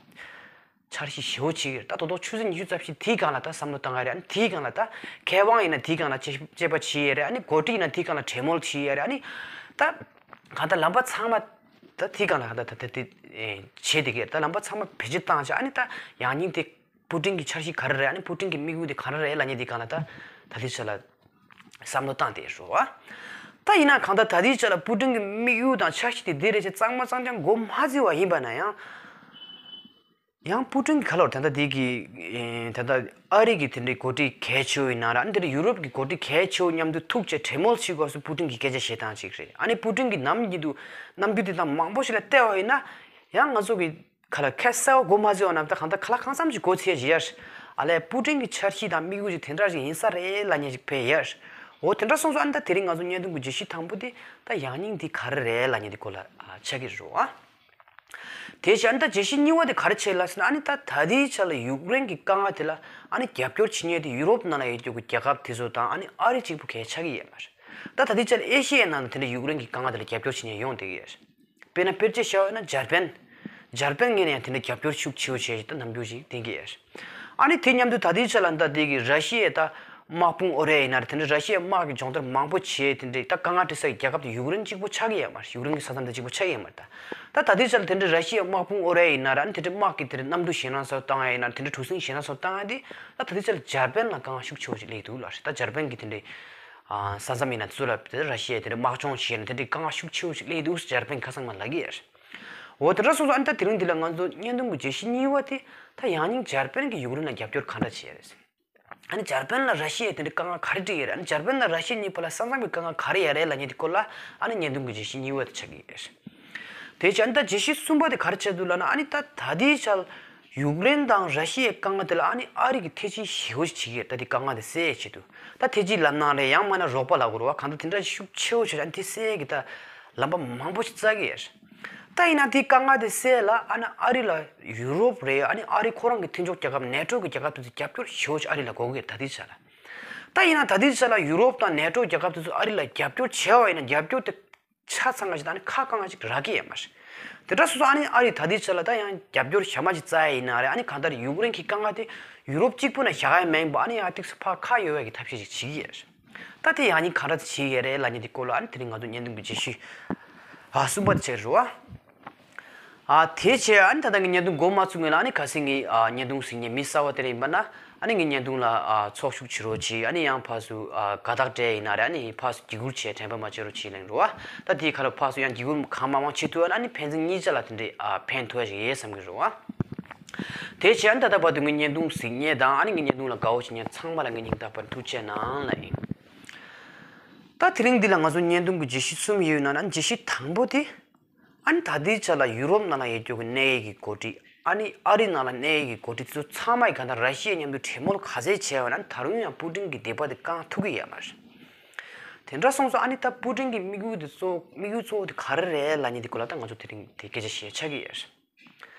འཆར་གཞི་ཞེ་པོ་ཅིག་རེད། ད་རྡོག་རྡོག་ཆུ་ཚོད་ཉི་ཤུ་རྩ་བཞི་དེའི་སྒང་ལ་ད་བསམ་བློ་བཏང་ཡ་རེད། ཨ་ནི་དེའི་སྒང་ལ་ད་མཁས་དབང་ཡིན་ན་དེའི་སྒང་ལ་དཔྱད་དཔྱད་པ་བྱེད་ཡ་རེད། ཨ་ནི་འགོ་ཁྲིད་ཡིན་ན་དེའི་སྒང་ལ་གྲོས་མོལ་བྱེད་ཡ་རེད། ཨ་ནི་ད་གང་ལྟར་ལམ་པ་ཚང་མ་ད་དེའི་སྒང་ལ་གང་ལྟར་ད་ད་དེ་བྱེད་བསྡད་ཀྱི་རེད། ད་ལམ་པ་ཚང་མ་བེད་སྤྱོད་བཏང་བྱས་ཨ་ནི་ད་ཡང་སྙིང་དེ་པུ་ཏིན་གྱི་འཆར་གཞི་ག་རེ་རེད། ཨ་ནི་པུ་ཏིན་གྱི་དམིགས་ཡུལ་དེ་ག་རེ་རེད་ལབ་མཁན་དེའི་སྒང་ལ་ད་ད་ལྟའི་ཆ་ལ་བསམ་བློ་བཏང་བསྡད་ཡོད་རེད་བ། ད་ཡིན་ན་གང་ལྟར་ད་ལྟའི་ཆ་ལ་པུ་ཏིན་གྱི་དམིགས་ཡུལ་དང་འཆར་གཞི་དེ་འདི་རེད་ཅེས་གཙང་མ་གཙང་རྐྱང་མགོ་མ་ཚོས་པ་ཡིན་པ་ན་ཡང་། ཡང་པུ་ཏིན་གྱི་ཁ་ལོར་ད་ལྟ་འདི་གི་ཨེ་ད་ལྟ་ཨ་རི་གི་དེ་འདྲའི་འགོ་ཁྲིད་གལ་ཆེ་བོ་ཡིན་ན་ར་ཨ་ནི་དེ་འདྲ་ཡུ་རོབ་ཀྱི་འགོ་ཁྲིད་གལ་ཆེ་བོ་མཉམ་དུ་ཐུག་བྱས་གྲོས་མོལ་བྱེད་དགོས་སུ་པུ་ཏིན་གྱི་སྐད་ཆ་བཤད་སྟངས་ཅིག་རེད། ཨ་ནི་པུ་ཏིན་གྱི་ནམ་རྒྱུན་དུ་རྣམ་འགྱུར་དེ་དང་མང་པོ་ཞིག་ལ་བལྟས་པ་ཡིན་ན་ཡང་ང་ཚོ་གི་ཁ་ལ་ཁ་གསལ་བོ་མགོ་མ་ཚོས་པ་ན་ད་གང་ལྟར་ཁ་ལ་གང་འཚམ་ཞིག་མགོ་ཚོས་ཡ་ཞིག་ཡོད་རེད། ཨ་ལས་པུ་ཏིན་གྱི་འཆར་གཞི་དང་དམིགས་ཡུལ་ཞིག་དེ་འདྲ་ཞིག་ཡིན་ས་རེད་ལབ་མཁན་ཞིག་ཕེབས་ཡོད་རེད། འོ་དེ་འདྲ་སོང་ཙང་ཨ་ནི་ད་དེ་རིང་ང་ཚོ་བརྙན་ཐུང་གི་བརྗོད་གཞི་དང་པོ་དེ་ད་ཡང་སྙིང་འདི་ག་རེ་རེད་ལབ་མཁན་དེ་སྐོར་ལ་ཨ་ཆགས་ཀྱི་རེད་བ། དེ་བཞིན་ད་བརྗོད་གཞི་གཉིས་པ་དེ་ག་རེ་བྱས་ལབ་ཟེར་ན། ཨ་ནི་ད་ད་ལྟའི་ཆ་ལ་ཡུཀ་རེན་གྱི་དཀའ་ངལ་དེ་ལ་ཨ་ནི་རྒྱབ་སྐྱོར་བྱེད་མཁན་དེ་ཡུ་རོབ་ནང་ལ་ཡོད་རྒྱུ་གི་རྒྱལ་ཁབ་དེ་ཚོ་དང་ཨ་ནི་ཨ་རི་གཅིག་པུ་གས་ཆགས་ཀྱི་ཡོད་མ་རེད། ད་ད་ལྟའི་ཆ་ལ་ཨེ་ཤི་ཡའི་ནང་ལ་དེ་འདྲ་ཡུཀ་རེན་གྱི་དཀའ་ངལ་དེ་ལ་རྒྱབ་སྐྱོར་བྱེད་མཁན་ཡོང་བསྡད་ཀྱི་ཡོད་རེད། དཔེར་ན་དཔེར་བརྗོད་བྱས་པ་ཡིན་ན་འཇར་པན། འཇར་པན་ངོས་ནས་ཡང་དེ་འདྲ་རྒྱབ་སྐྱོར་ཤུགས་ཆེ་བོ་བྱས་ཤིག་ད་ནམ་རྒྱུན་ཞིག་བསྟན་གྱི་ཡོད་རེད། ཨ་ནི་དེ་མཉམ་དུ་ད་ལྟའི་ཆ་ལ་ད་ལྟའི་གི་ར་ཤི་ཡའི་ད་དམག་དཔུང་ཨོ་རེད་ཡིན་ན་རེད། དེ་འདྲ་ར་ཤི་ཡའི་དམག་གི་སྦྱོང་བརྡར་མང་པོ་བྱས་དེ་འདྲའི་ད་དཀའ་ངལ་འཕྲད་ས་ཡི་རྒྱལ་ཁབ་དེ་ཡུཀ་རེན་གཅིག་པུ་ཆགས་ཀྱི་ཡོད་མ་རེད། ཡུཀ་རེན་གྱི་ས་མཚམས་དེ་གཅིག་པུ་ཆགས་ཀྱི་ཡོད་མ་རེད། ད་ད་ལྟའི་ཆ་ལ་དེ་འདྲའི་ར་ཤི་ཡའི་དམག་དཔུང་ཨོ་རེད་ཡིན་ན་ར་ཨ་ནི་དེ་འདྲའི་དམག་གི་དེ་འདྲའི་གནམ་གྲུ་ཞེད་སྣང་ཚ་བོ་བཏང་ཡ་ཡིན་ན་ར་དེ་འདྲའི་གྲུ་གཟིངས་ཞེད་སྣང་ཚ་བོ་བཏང་ཡ་དེ་ད་ད་ལྟའི་ཆ་ལ་འཇར་པན་ལ་དཀའ་ངལ་ཤུགས་ཆེ་བོ་ཞིག་སླེབས་འདུག་ལ་རེད། ད་འཇར་པན་གྱི་དེ་འདྲའི་ ས་མཚམས་ཡིན་ན་ཚུར་ལ་དེ་ར་ཤི་ཡས་དེ་འདྲ་དམག་སྦྱོང་བྱས་ན་དེ་འདྲའི་དཀའ་ངལ་ཤུགས་ཆེ་བོ་ཞིག་སླེབས་འདུག་ཟེར་འཇར་པན་ཁ་སང་མ་ལབ་ཀྱི་ཡོད། འོ་དེ་འདྲ་སོང་ཙང་ཨ་ནི་ད་དེ་རིང་འདི་ལ་ང་ཚོ་བརྙན་ཐུང་གི་བརྗོད་གཞི་གཉིས་པ་དེ་ད་ཡང་སྙིང་འཇར་པན་གྱིས་ཡུཀ་རེན་ལ་རྒྱབ་སྐྱོར་ག་འདྲ་བྱས་རེད། ཨ་ནི་འཇར་པན་ལ་ར་ཤི་ཡས་དེ་འདྲའི་དཀའ་ངལ་ག་རེ་འཕྲད་ཀྱི་རེད། ཨ་ནི་འཇར་པན་དང་ར་ཤི་ཡ་གཉིས་བར་ལ་ས་མཚམས་ཀྱི་དཀའ་ངལ་ག་རེ་ཡོད་རེད་ལབ་མཁན་དེ་སྐོར་ལ་ཨ་ནི་བརྙན་ཐུང་གི་བརྗོད་གཞི་གཉིས་པ་དེ་ཆགས་ཀྱི་ཡོད། དེ་བྱས་ཨ་ནི་ད་བརྗོད་གཞི་གསུམ་པ་དེ་ག་རེ་བྱས་འདུག་ལབ་ན། ཨ་ནི་ད་ད་ལྟའི་ཆར་ཡུཀ་རེན་དང་ར་ཤི་ཡའི་དཀའ་ངལ་དེ་ལ་ཨ་ནི་ཨ་རི་གིས་ཐེ་ཇུས་ཞེ་པོ་ཅིག་བྱེད་ཀྱི་ཡོད། ད་དེ་དཀའ་ངལ་དེ་སེལ་ཡས་ཆེད་དུ་ད་ཐེ་ཇུས་ལབ་ན་རེད། ཡང་མིན་ན་རོགས་པ་ལབ་དགོས་རེད་བ། གང་ལྟར་དེ་འདྲ་ཤུགས་ཆེ་བོ་བྱས་ཨ་ནི་དེ་སེལ་ཡས་ཀྱི་ད་ལམ་པ་མང་པོ་ཞིག་བཙལ་གྱི་ཡོད། ད་ཡིན་ན་དེའི་དཀའ་ངལ་དེ་སེལ་ལ་ཨ་ནི་ཨ་རི་ལ་ཡུ་རོབ་རེད། ཨ་ནི་ཨ་རི་ཁོ་རང་གི་མཐུན་ཕྱོགས་རྒྱལ་ཁབ་ནེ་ཊོ་གི་རྒྱལ་ཁབ་དེ་ཚོས་རྒྱབ་སྐྱོར་ཞེ་པོ་ཅིག་ཨ་རི་ལ་དགོས་ཀྱི་ཡོད། ད་ལྟའི་ཆ་ལ། ད་ཡིན་ན་ད་ལྟའི་ཆ་ལ་ཡུ་རོབ་དང་ནེ་ཊོ་རྒྱལ་ཁབ་དེ་ཚོས་ཨ་རི་ལ་རྒྱབ་སྐྱོར་བྱས་པ་ཡིན་ན་རྒྱབ་སྐྱོར་དེ་ཆ་ཚང་བ་ཞིག་དང་ནི་ཁ་བཀང་བ་ཞིག་རག་གི་ཡོད་མ་རེད། དེ་འདྲ་སོང་ཙང་ཨ་ནི་ཨ་རི་ད་ལྟའི་ཆ་ལ་ད་ཡང་རྒྱབ་སྐྱོར་ཞན་མ་ཞིག་བཙལ་ཡ་ཡིན་ན་རེད། ཨ་ནི་གང་ལྟར་ཡུཀ་རེན་གྱི་དཀའ་ངལ་དེ་ཡུ་རོབ་གཅིག་པུ་ན་བཞག་ཡ་མིན་པ་ཨ་ནི་ཡང་ཏོག་ཙམ་ཕར་ཁ་གཡར་ཡ་གི་ཐབས་ཤེས་ཤིག་བྱེད་ཀྱི་ཡོད་རེད། ད་དེ་ཡང་སྙིང་གང་འདྲ་བྱེད་ཀྱི་རེད་ལབ་མཁན་དེ་སྐོར་ལ་ཨ་ནི་དེ་རིང་ང་ཚོ་བརྙན་ཐུང་གི་རྗེས་ཤུལ་ཨ་གསུམ་པ་དེ་བྱེད་རོགས། ཨ་དེ་བྱས་ཨ་ནི་ད་ལྟ་ངས་བརྙན་ཐུང་འགོ་མ་ཚུགས་སྔོན་ལ་ཨ་ནི་ཁ་སང་གི་ཨ་བརྙན་ཐུང་གཟིགས་མཁན་མི་གསར་པ་དེ་འདྲ་ཡིན་པ་ན་ཨ་ནི་ངའི་བརྙན་ཐུང་ལ་ཨ་ཚོགས་ཞུགས་བྱེད་རོགས་གྱིས། ཨ་ནི་ཡང་ཕར་ཚུར་ཨ་དགའ་རྟགས་སྤྲད་ཡིན་ན་རེད། ཨ་ནི་ཕར་ཚུར་བརྒྱུད་སྐུར་བྱས་དྲན་པ་མ་བརྗེད་རོགས་གྱིས་ལབ་ཀྱི་རེད་བ། ད་དེའི་ཁ་ལ་ཕར་ཚུར་ཡང་བརྒྱུད་སྐུར་གང་མང་མང་བྱེད་ཐུབ་ན་ཨ་ནི་ཕན་ཚུན་གཉིས་ཆ་ལ་དེ་འདྲའི་ཨ་ཕན་ཐོགས་ཡ་ཞིག་ཡོད་བསམ་གྱི་རེད་བ། དེ་བྱས་ཨ་ནི་ད་ལྟ་བར་དུ་ངའི་བརྙན་ཐུང་གཟིགས་མཁན་དང་ཨ་ནི་ངའི་བརྙན་ཐུང་ལ་དགའ་བོ་བྱེད་མཁན་ཚང་མ་ལ་ངས་སྙིང་ཐག་པ་ནས་ཐུགས་རྗེ་གནང་ལབ་ཡིན། ད་དེ་རིང་འདི་ལ་ང་ཚོ་བརྙན་ཐུང་གི་བརྗོད་གཞི་གསུམ་ཡོད་ན་ན་བརྗོད་གཞི་དང་པོ་དེ། ཨ་ནི་ད་ལྟའི་ཆ་ལ་ཡུ་རོབ་ནང་ལ་ཡོད་རྒྱུ་གི་གནད་ཡོད་ཀྱི་འགོ་ཁྲིད། ཨ་ནི་ཨ་རི་ནང་ལ་གནད་ཡོད་ཀྱི་འགོ་ཁྲིད་ཚོ་ཚང་མ་ཡི་ག་ད་ར་ཤི་ཡ་མཉམ་དུ་གྲོས་མོལ་ག་ཚད་བྱས་པ་ན་ད་རུང་ཡང་པུ་ཏིན་གྱི་སྡིག་པ་དེ་བཀང་ཐུབ་ཀྱི་ཡོད་མ་རེད། དེ་འདྲ་སོང་ཙང་ཨ་ནི་ད་པུ་ཏིན་གྱི་དམིགས་ཡུལ་དེ་གཙོ་དམིགས་ཡུལ་གཙོ་བོ་དེ་ག་རེ་རེད་ལབ་མཁན་དེ་སྐོར་ལ་ད་ང་ཚོ་དེ་རིང་དེ་སྐད་ཆ་བཤད་ཆགས་ཀྱི་ཡོད་རེད།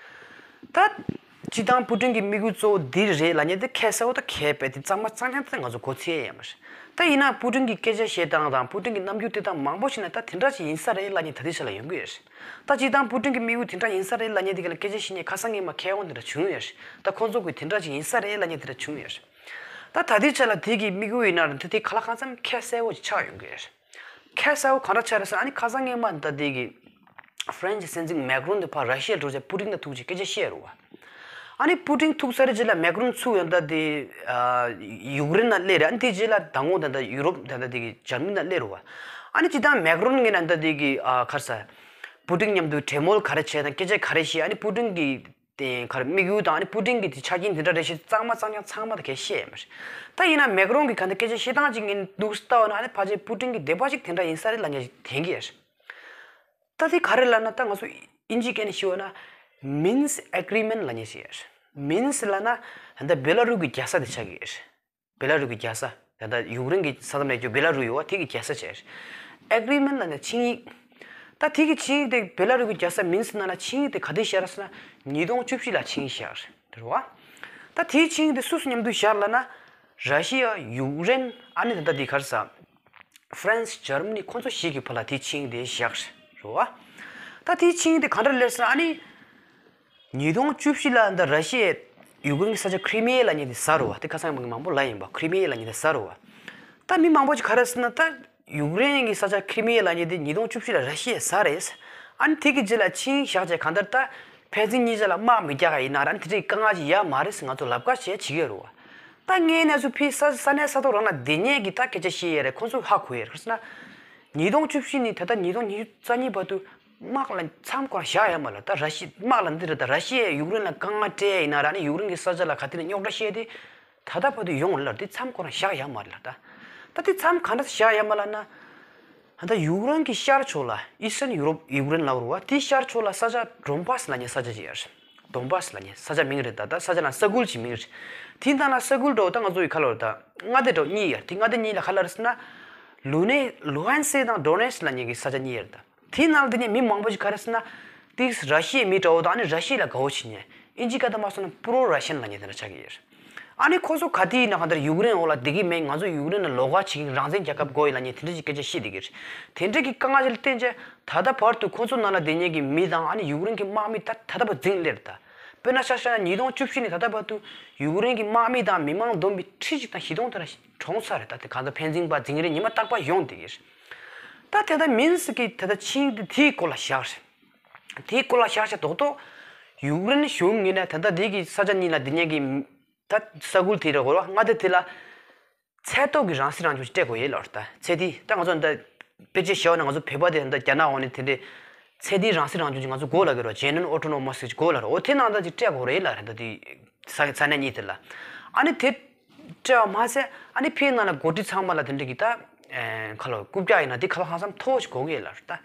ད། སྤྱིར་བཏང་པུ་ཏིན་གྱི་དམིགས་ཡུལ་གཙོ་བོ་འདི་རེད་ལབ་མཁན་དེ་ཁ་གསལ་པོ་ད་གས་པས་དེ་གཙང་མ་གཙང་རྐྱང་དེ་ང་ཚོ་གོ་ཚད་ཡོད་མ་རེད། ད་ཡིན་ན་པུ་ཏིན་གྱི་སྐད་ཆ་བཤད་སྟངས་དང་པུ་ཏིན་གྱི་རྣམ་འགྱུར་སྟོན་སྟངས་མང་པོ་ཞིག་ན་ད་དེ་འདྲ་ཞིག་ཡིན་ས་རེད་ལབ་མཁན་ད་ལྟའི་ཆ་ལ་ཡོང་གི་ཡོད་རེད། ད་སྤྱིར་བཏང་པུ་ཏིན་གྱི་དམིགས་ཡུལ་དེ་འདྲ་ཡིན་ས་རེད་ལབ་མཁན་དེ་ག་ལ་སྐད་ཆ་བཤད་མཁན་ཁ་སང་ངས་མ་མཁས་དབང་དེ་འདྲ་བྱུང་ཡོད་རེད། ད་ཁོང་ཚོ་གིས་དེ་འདྲ་ཞིག་ཡིན་ས་རེད་ལབ་མཁན་དེ་འདྲ་བྱུང་ཡོད་རེད། ད་ད་ལྟའི་ཆ་ལ་དེ་གི་དམིགས་ཡུལ་ཡིན་ན་རེད་ད་དེ་ག་ལ་གང་འཚམ་ཁ་གསལ་པོ་ཞིག་ཆགས་ཡོང་གི་ཡོད་རེད། ཁ་གསལ་པོ་གང་འདྲ་ཆགས་རེད་ཟེར་ན་ཨ་ནི་ཁ་སང་སྔོན་མ་ད་དེ་གི་ཧྥ་རན་སི་སྲིད་འཛིན་མེག་རོན་དེ་ཕར་ར་ཤི་ཡར་འགྲོ་བྱས་པུ་ཏིན་དང་ཐུག་བྱས་སྐད་ཆ་བཤད་རེད་བ། ཨ་ནི་པུ་ཏིན་ཐུག་ཚར་རྗེས་ལ་མེག་རོན་ཚུར་ཡང་ད་དེ་ཨ་ཡུཀ་རེན་ལ་སླེབས་རེད། ཨ་ནི་དེ་རྗེས་ལ་ད་ངོ་ད་ད་ཡུ་རོབ་ད་ད་དེ་གི་འཇར་མ་ནི་ལ་སླེབས་རེད་བ། ཨ་ནི་སྤྱིར་བཏང་མེག་རོན་ངོས་ནས་ད་དེ་གི་ཨ་ག་རེ་ཟེར། པུ་ཏིན་མཉམ་དུ་གྲོས་མོལ་ག་རེ་བྱས་དང་སྐད་ཆ་ག་རེ་བཤད། ཨ་ནི་པུ་ཏིན་གི་དེ་ག་རེ་དམིགས་ཡུལ་དང་ཨ་ནི་པུ་ཏིན་གྱི་དེ་ཆ་རྐྱེན་དེ་འདྲ་རེ་བཤད་གཙང་མ་གཙང་རྐྱང་ཚང་མ་དེ་གས་བཤད་ཡོད་མ་རེད། ད་ཡིན་ན་མེག་རོན་གྱི་ག་འདྲ་སྐད་ཆ་བཤད་སྟངས་ཅིག་ངས་འདུག་ལྟ་བ་ན་ཨ་ནི་ཕལ་ཆེར་པུ་ཏིན་གྱི་སྡིག་པ་ཅིག་དེ་འདྲ་ཡིན་ས་རེད་ལབ་མཁན་ཞིག་དྲན་གྱི་ཡོད་རེད། ད་དེ་ག་རེ་ལབ་ན་ད་ང་ཚོ་དབྱིན་ཇིའི་སྐད་ནས་ཞུས་པ་ན་མིན་སི་ཨེ་གྷི་རི་མེན་ཊི་ལབ་མཁན་ཞིག་ཡོད་རེད། མིན་སི་ལབ་ན་ད་ལྟ་བེ་ལ་རུ་གི་རྒྱལ་ས་དེ་ཆགས་ཀྱི་ཡོད་རེད། བེ་ལ་རུ་གི་རྒྱལ་ས། ད་ལྟ་ཡུཀ་རེན་གྱི་ས་མཚམས་ལ་ཡོད་རྒྱུ་བེ་ལ་རུ་ཡོད་བ་དེ་གི་རྒྱལ་ས་བྱས། ཨེ་གྷི་རི་མེན་ཊི་ལབ་ནས་ཆིངས་ཡིག་ད་དེ་གི་ཆིངས་ཡིག་དེ་བེ་ལ་རུ་གི་རྒྱལ་ས་མིན་སི་ནང་ལ་ཆིངས་ཡིག་དེ་ག་དུས་བཞག་རེད་ཟེར་ན་ཉིས་སྟོང་བཅུ་བཞི་ལ་ཆིངས་ཡིག་བཞག་རེད་བ། ད་དེའི་ཆིངས་ཡིག་དེ་སུ་སུ་མཉམ་དུ་བཞག་ལབ་ན། ར་ཤི་ཡ། ཡུཀ་རེན། ཨ་ནི་ད་ལྟ་དེ་ག་རེ་ཟེར། ཧྥ་རན་སི། འཇར་མ་ནི་ཁོང་ཚོ་བཞི་གི་བར་ལ་དེའི་ཆིངས་ཡིག་དེ་བཞག་རེད་བ། ད་དེའི་ཆིངས་ཡིག་དེ་ག་འདྲ་ལབ་ཟེར་ན་ཨ་ནི། ཉིས་སྟོང་བཅུ་བཞི་ལ་འདི་ར་ཤི་ཡས་ཡུཀ་རེན་གྱི་ས་ཆ་ཁི་རི་མི་ཡ་ལབ་མཁན་དེ་ཟ་རེད་བ། དེ་ཁ་སང་མང་པོ་ལབ་ཡིན་པ། ཁི་རི་མི་ཡ་ལབ་མཁན་དེ་ཟ་རེད་བ། ད་མི་མང་པོ་ཅིག་ག་རེ་ཟེར་ན་ད་ཡུཀ་རེན་གྱི་ས་ཆ་ཁི་རི་མི་ཡ་ལབ་མཁན་དེ་ཉིས་སྟོང་བཅུ་བཞི་ལ་ར་ཤི་ཡས་ཟ་རེད། ཨ་ནི་དེ་གི་རྗེས་ལ་ཆིངས་བཞག་བྱས་གང་ལྟར་ད་ཕན་ཚུན་གཉིས་ཆ་ལ་དམག་མི་རྒྱག་ག་ཡིན་ན་ར་ཨ་ནི་དེ་འདྲའི་དཀའ་ངལ་ཅིག་ཡོད་མ་རེད་ཟེར་ང་ཚོ་ལབ་ཁ་བྱས་བྱེད་ཀྱི་ཡོད་རེད་བ། ད་ངའི་གནས་ཚུལ་ཕྱི་ས་ས་གནས་ས་ཐོག་རང་ལ་སྡོད་མཁན་གྱི་ད་སྐད་ཆ་བཤད་ཡས་རེད། ཁོང་ཚོས་ཧ་གོ་ཡས་རེད། ག་རེ་ཟེར་ན། ཉིས་སྟོང་བཅུ་བཞི་ནས་ད་ལྟ་ཉིས་སྟོང་ཉི་ཤུ་རྩ་གཉིས་བར་དུ་དམག་ལ་མཚམས་ཁོ་རང་བཞག་ཡོད་མ་རེད། ད་ར་ཤི་དམག་ལ་འདི་རེད། ད་ར་ཤི་ཡས་ཡུཀ་རེན་ལ་དཀའ་ངལ་སྤྲད་ཡིན་ན་ར་ནི་ཡུཀ་རེན་གྱི་ས་ཆ་ལ་ག་དེ་ནས་རྙོག་དྲ་བཤད་དེ་ད་ལྟ་བར་དུ་ཡོང་ལ་དེ་མཚམས་ཁོ་རང་བཞག་ཡོད་མ་རེད་ལ། ད་ད་དེ་མཚམས་ག་འདྲ་བཞག་ཡོད་མ་ལབ་ན། ད་ལྟ་ཡུཀ་རེན་གྱི་ཤར་ཕྱོགས་ལ་ཨི་སི་ཊརན་ཡུ་རོབ་ཡུཀ་རེན་ལབ་རེད་བ། དེའི་ཤར་ཕྱོགས་ལ་ས་ཆ་ཌོན་བྷ་སི་ལབ་མཁན་ས་ཆ་ཅིག་ཡོད་རེད། ཌོན་བྷ་སི་ལབ་མཁན་ས་ཆ་མིང་རེད། ད་ལྟ་ས་ཆ་ལ་ས་ཁུལ་གྱི་མིང་རེད། དེའི་ནང་ལ་ས་ཁུལ་འདྲ་བོ་ད་ང་ཚོ་ཡི་ག་ལབ་རེད། ད་མངའ་སྡེ་འདྲ་བོ་གཉིས་ཡོད་རེད། དེ་མངའ་སྡེ་གཉིས་ལ་ག་ལབ་རེད་ཟེར་ན། ལུ་ནེ་ལུ་ཧན་སེ་དང་ཌོ་ནེ་སི་ལབ་མཁན་གྱི་ས་ཆ་གཉིས་ཡོད་རེད། ད་དེའི་ནང་ལ་དེ་ནས་མི་མང་པོ་ཞིག་ག་རེ་ཟེར་ན། ཏིག་ར་ཤི་ཡའི་མི་འདྲ་བོ་དང་ཨ་ནི་ར་ཤི་ཡ་ལ་དགའ་བོ་བྱེད་མཁན། ཨིན་ཇི་སྐད་དུ་མ་སོང་ན་པྲོ་ར་ཤན་ལབ་མཁན་དེ་འདྲ་ཆགས་ཀྱི་ཡོད་རེད། ཨ་ནི་ཁོ་ཚོ་ག་དུས་ཡིན་ན་གང་ལྟར་ཡུཀ་རེན་འོག་ལ་བསྡད་ཀྱི་མེད། ང་ཚོ་ཡུཀ་རེན་ལ་ལོགས་ཀ་བྱེད་ཀྱི་རང་བཙན་རྒྱལ་ཁབ་དགོས་ཡིན་ལབ་མཁན་དེ་འདྲ་ཞིག་སྐད་ཆ་བཤད་བསྡད་ཀྱི་རེད། དེ་འདྲ་གི་དཀའ་ངལ་ཞིག་ལ་བརྟེན་བྱས་ད་ལྟ་བར་དུ་ཁོ་ཚོ་ནང་ལ་བསྡད་མཁན་གྱི་མི་དང་ཨ་ནི་ཡུཀ་རེན་གྱི་དམག་མི་ད་ད་ལྟ་བར་འཛིང་སླེབས་རེད་ད། དཔེར་ན་ཆ་བཞག་ན་ཉིས་སྟོང་བཅུ་བཞི་ནས་ད་ལྟ་བར་དུ་ཡུཀ་རེན་གྱི་དམག་མི་དང་མི་མང་བསྡོམས་པས་ཁྲི་གཅིག་དང་བཞི་སྟོང་དེ་འདྲ་གྲོངས་ཚར་རེད། ད་དེ་གང་ལྟར་ཕན་ཚུན་བར་འཛིང་རེས་ཉི་མ་རྟག་པར་ཡོང་བསྡད་ཀྱི་རེད། ད་དེ་ལྟར་མིན་སི་ཀྱི་ད་ལྟ་ཆིངས་ཡིག་དེ་དེའི་སྐོར་ལ་བཞག་རེད། དེའི་སྐོར་ལ་བཞག་བྱས་རྡོག་རྡོག་ཡུཀ་རེན་གཞུང་ངོས་ནས་ད་ལྟ་དེ་གི་ས་ཆ་གཉིས་ལ་དེ་ཉིད་ཀྱི་ད་ས་ཁུལ་དེ་རེད་གོ། མངའ་སྡེ་དེ་ལ་ ཚད་མཐོ་གི་རང་སྲིད་རང་སྐྱོང་ཅིག་སྤྲད་དགོས་ཡོད་ལབ་རེད། ད་ཚད་འདི་ད་ང་ཚོ་ད་དཔེ་ཆ་བཞག་ན་ང་ཚོ་བོད་པ་དེ་ད་རྒྱ་ནག་འོག་ནས་དེ་འདྲའི་ཚད་འདི་རང་སྲིད་རང་སྐྱོང་ཅིག་ང་ཚོ་དགོས་ལབ་ཀྱི་རེད་བ། General Autonomous་ཅིག་དགོས་ལབ་རེད། འོ་དེ་ནང་ད་ཅིག་སྤྲད་དགོས་རེད་ལབ་རེད། ད་དེ་ས་ས་གནས་གཉིས་དེ་ལ་ཨ་ནི་དེ་སྤྲད་པ་མ་ཟད་ཨ་ནི་ཕའི་ནང་ལ་འགོ་ཁྲིད་ཚང་མ་ལ་དེ་འདྲ་གི་ད་ཁ་ལོ་རྐུབ་བཀྱག་ཡིན་ན་དེ་ཁ་ལོ་ཧང་སང་མཐོ་བོ་ཞིག་དགོས་ཀྱི་ཡོད་ལབ་རེད།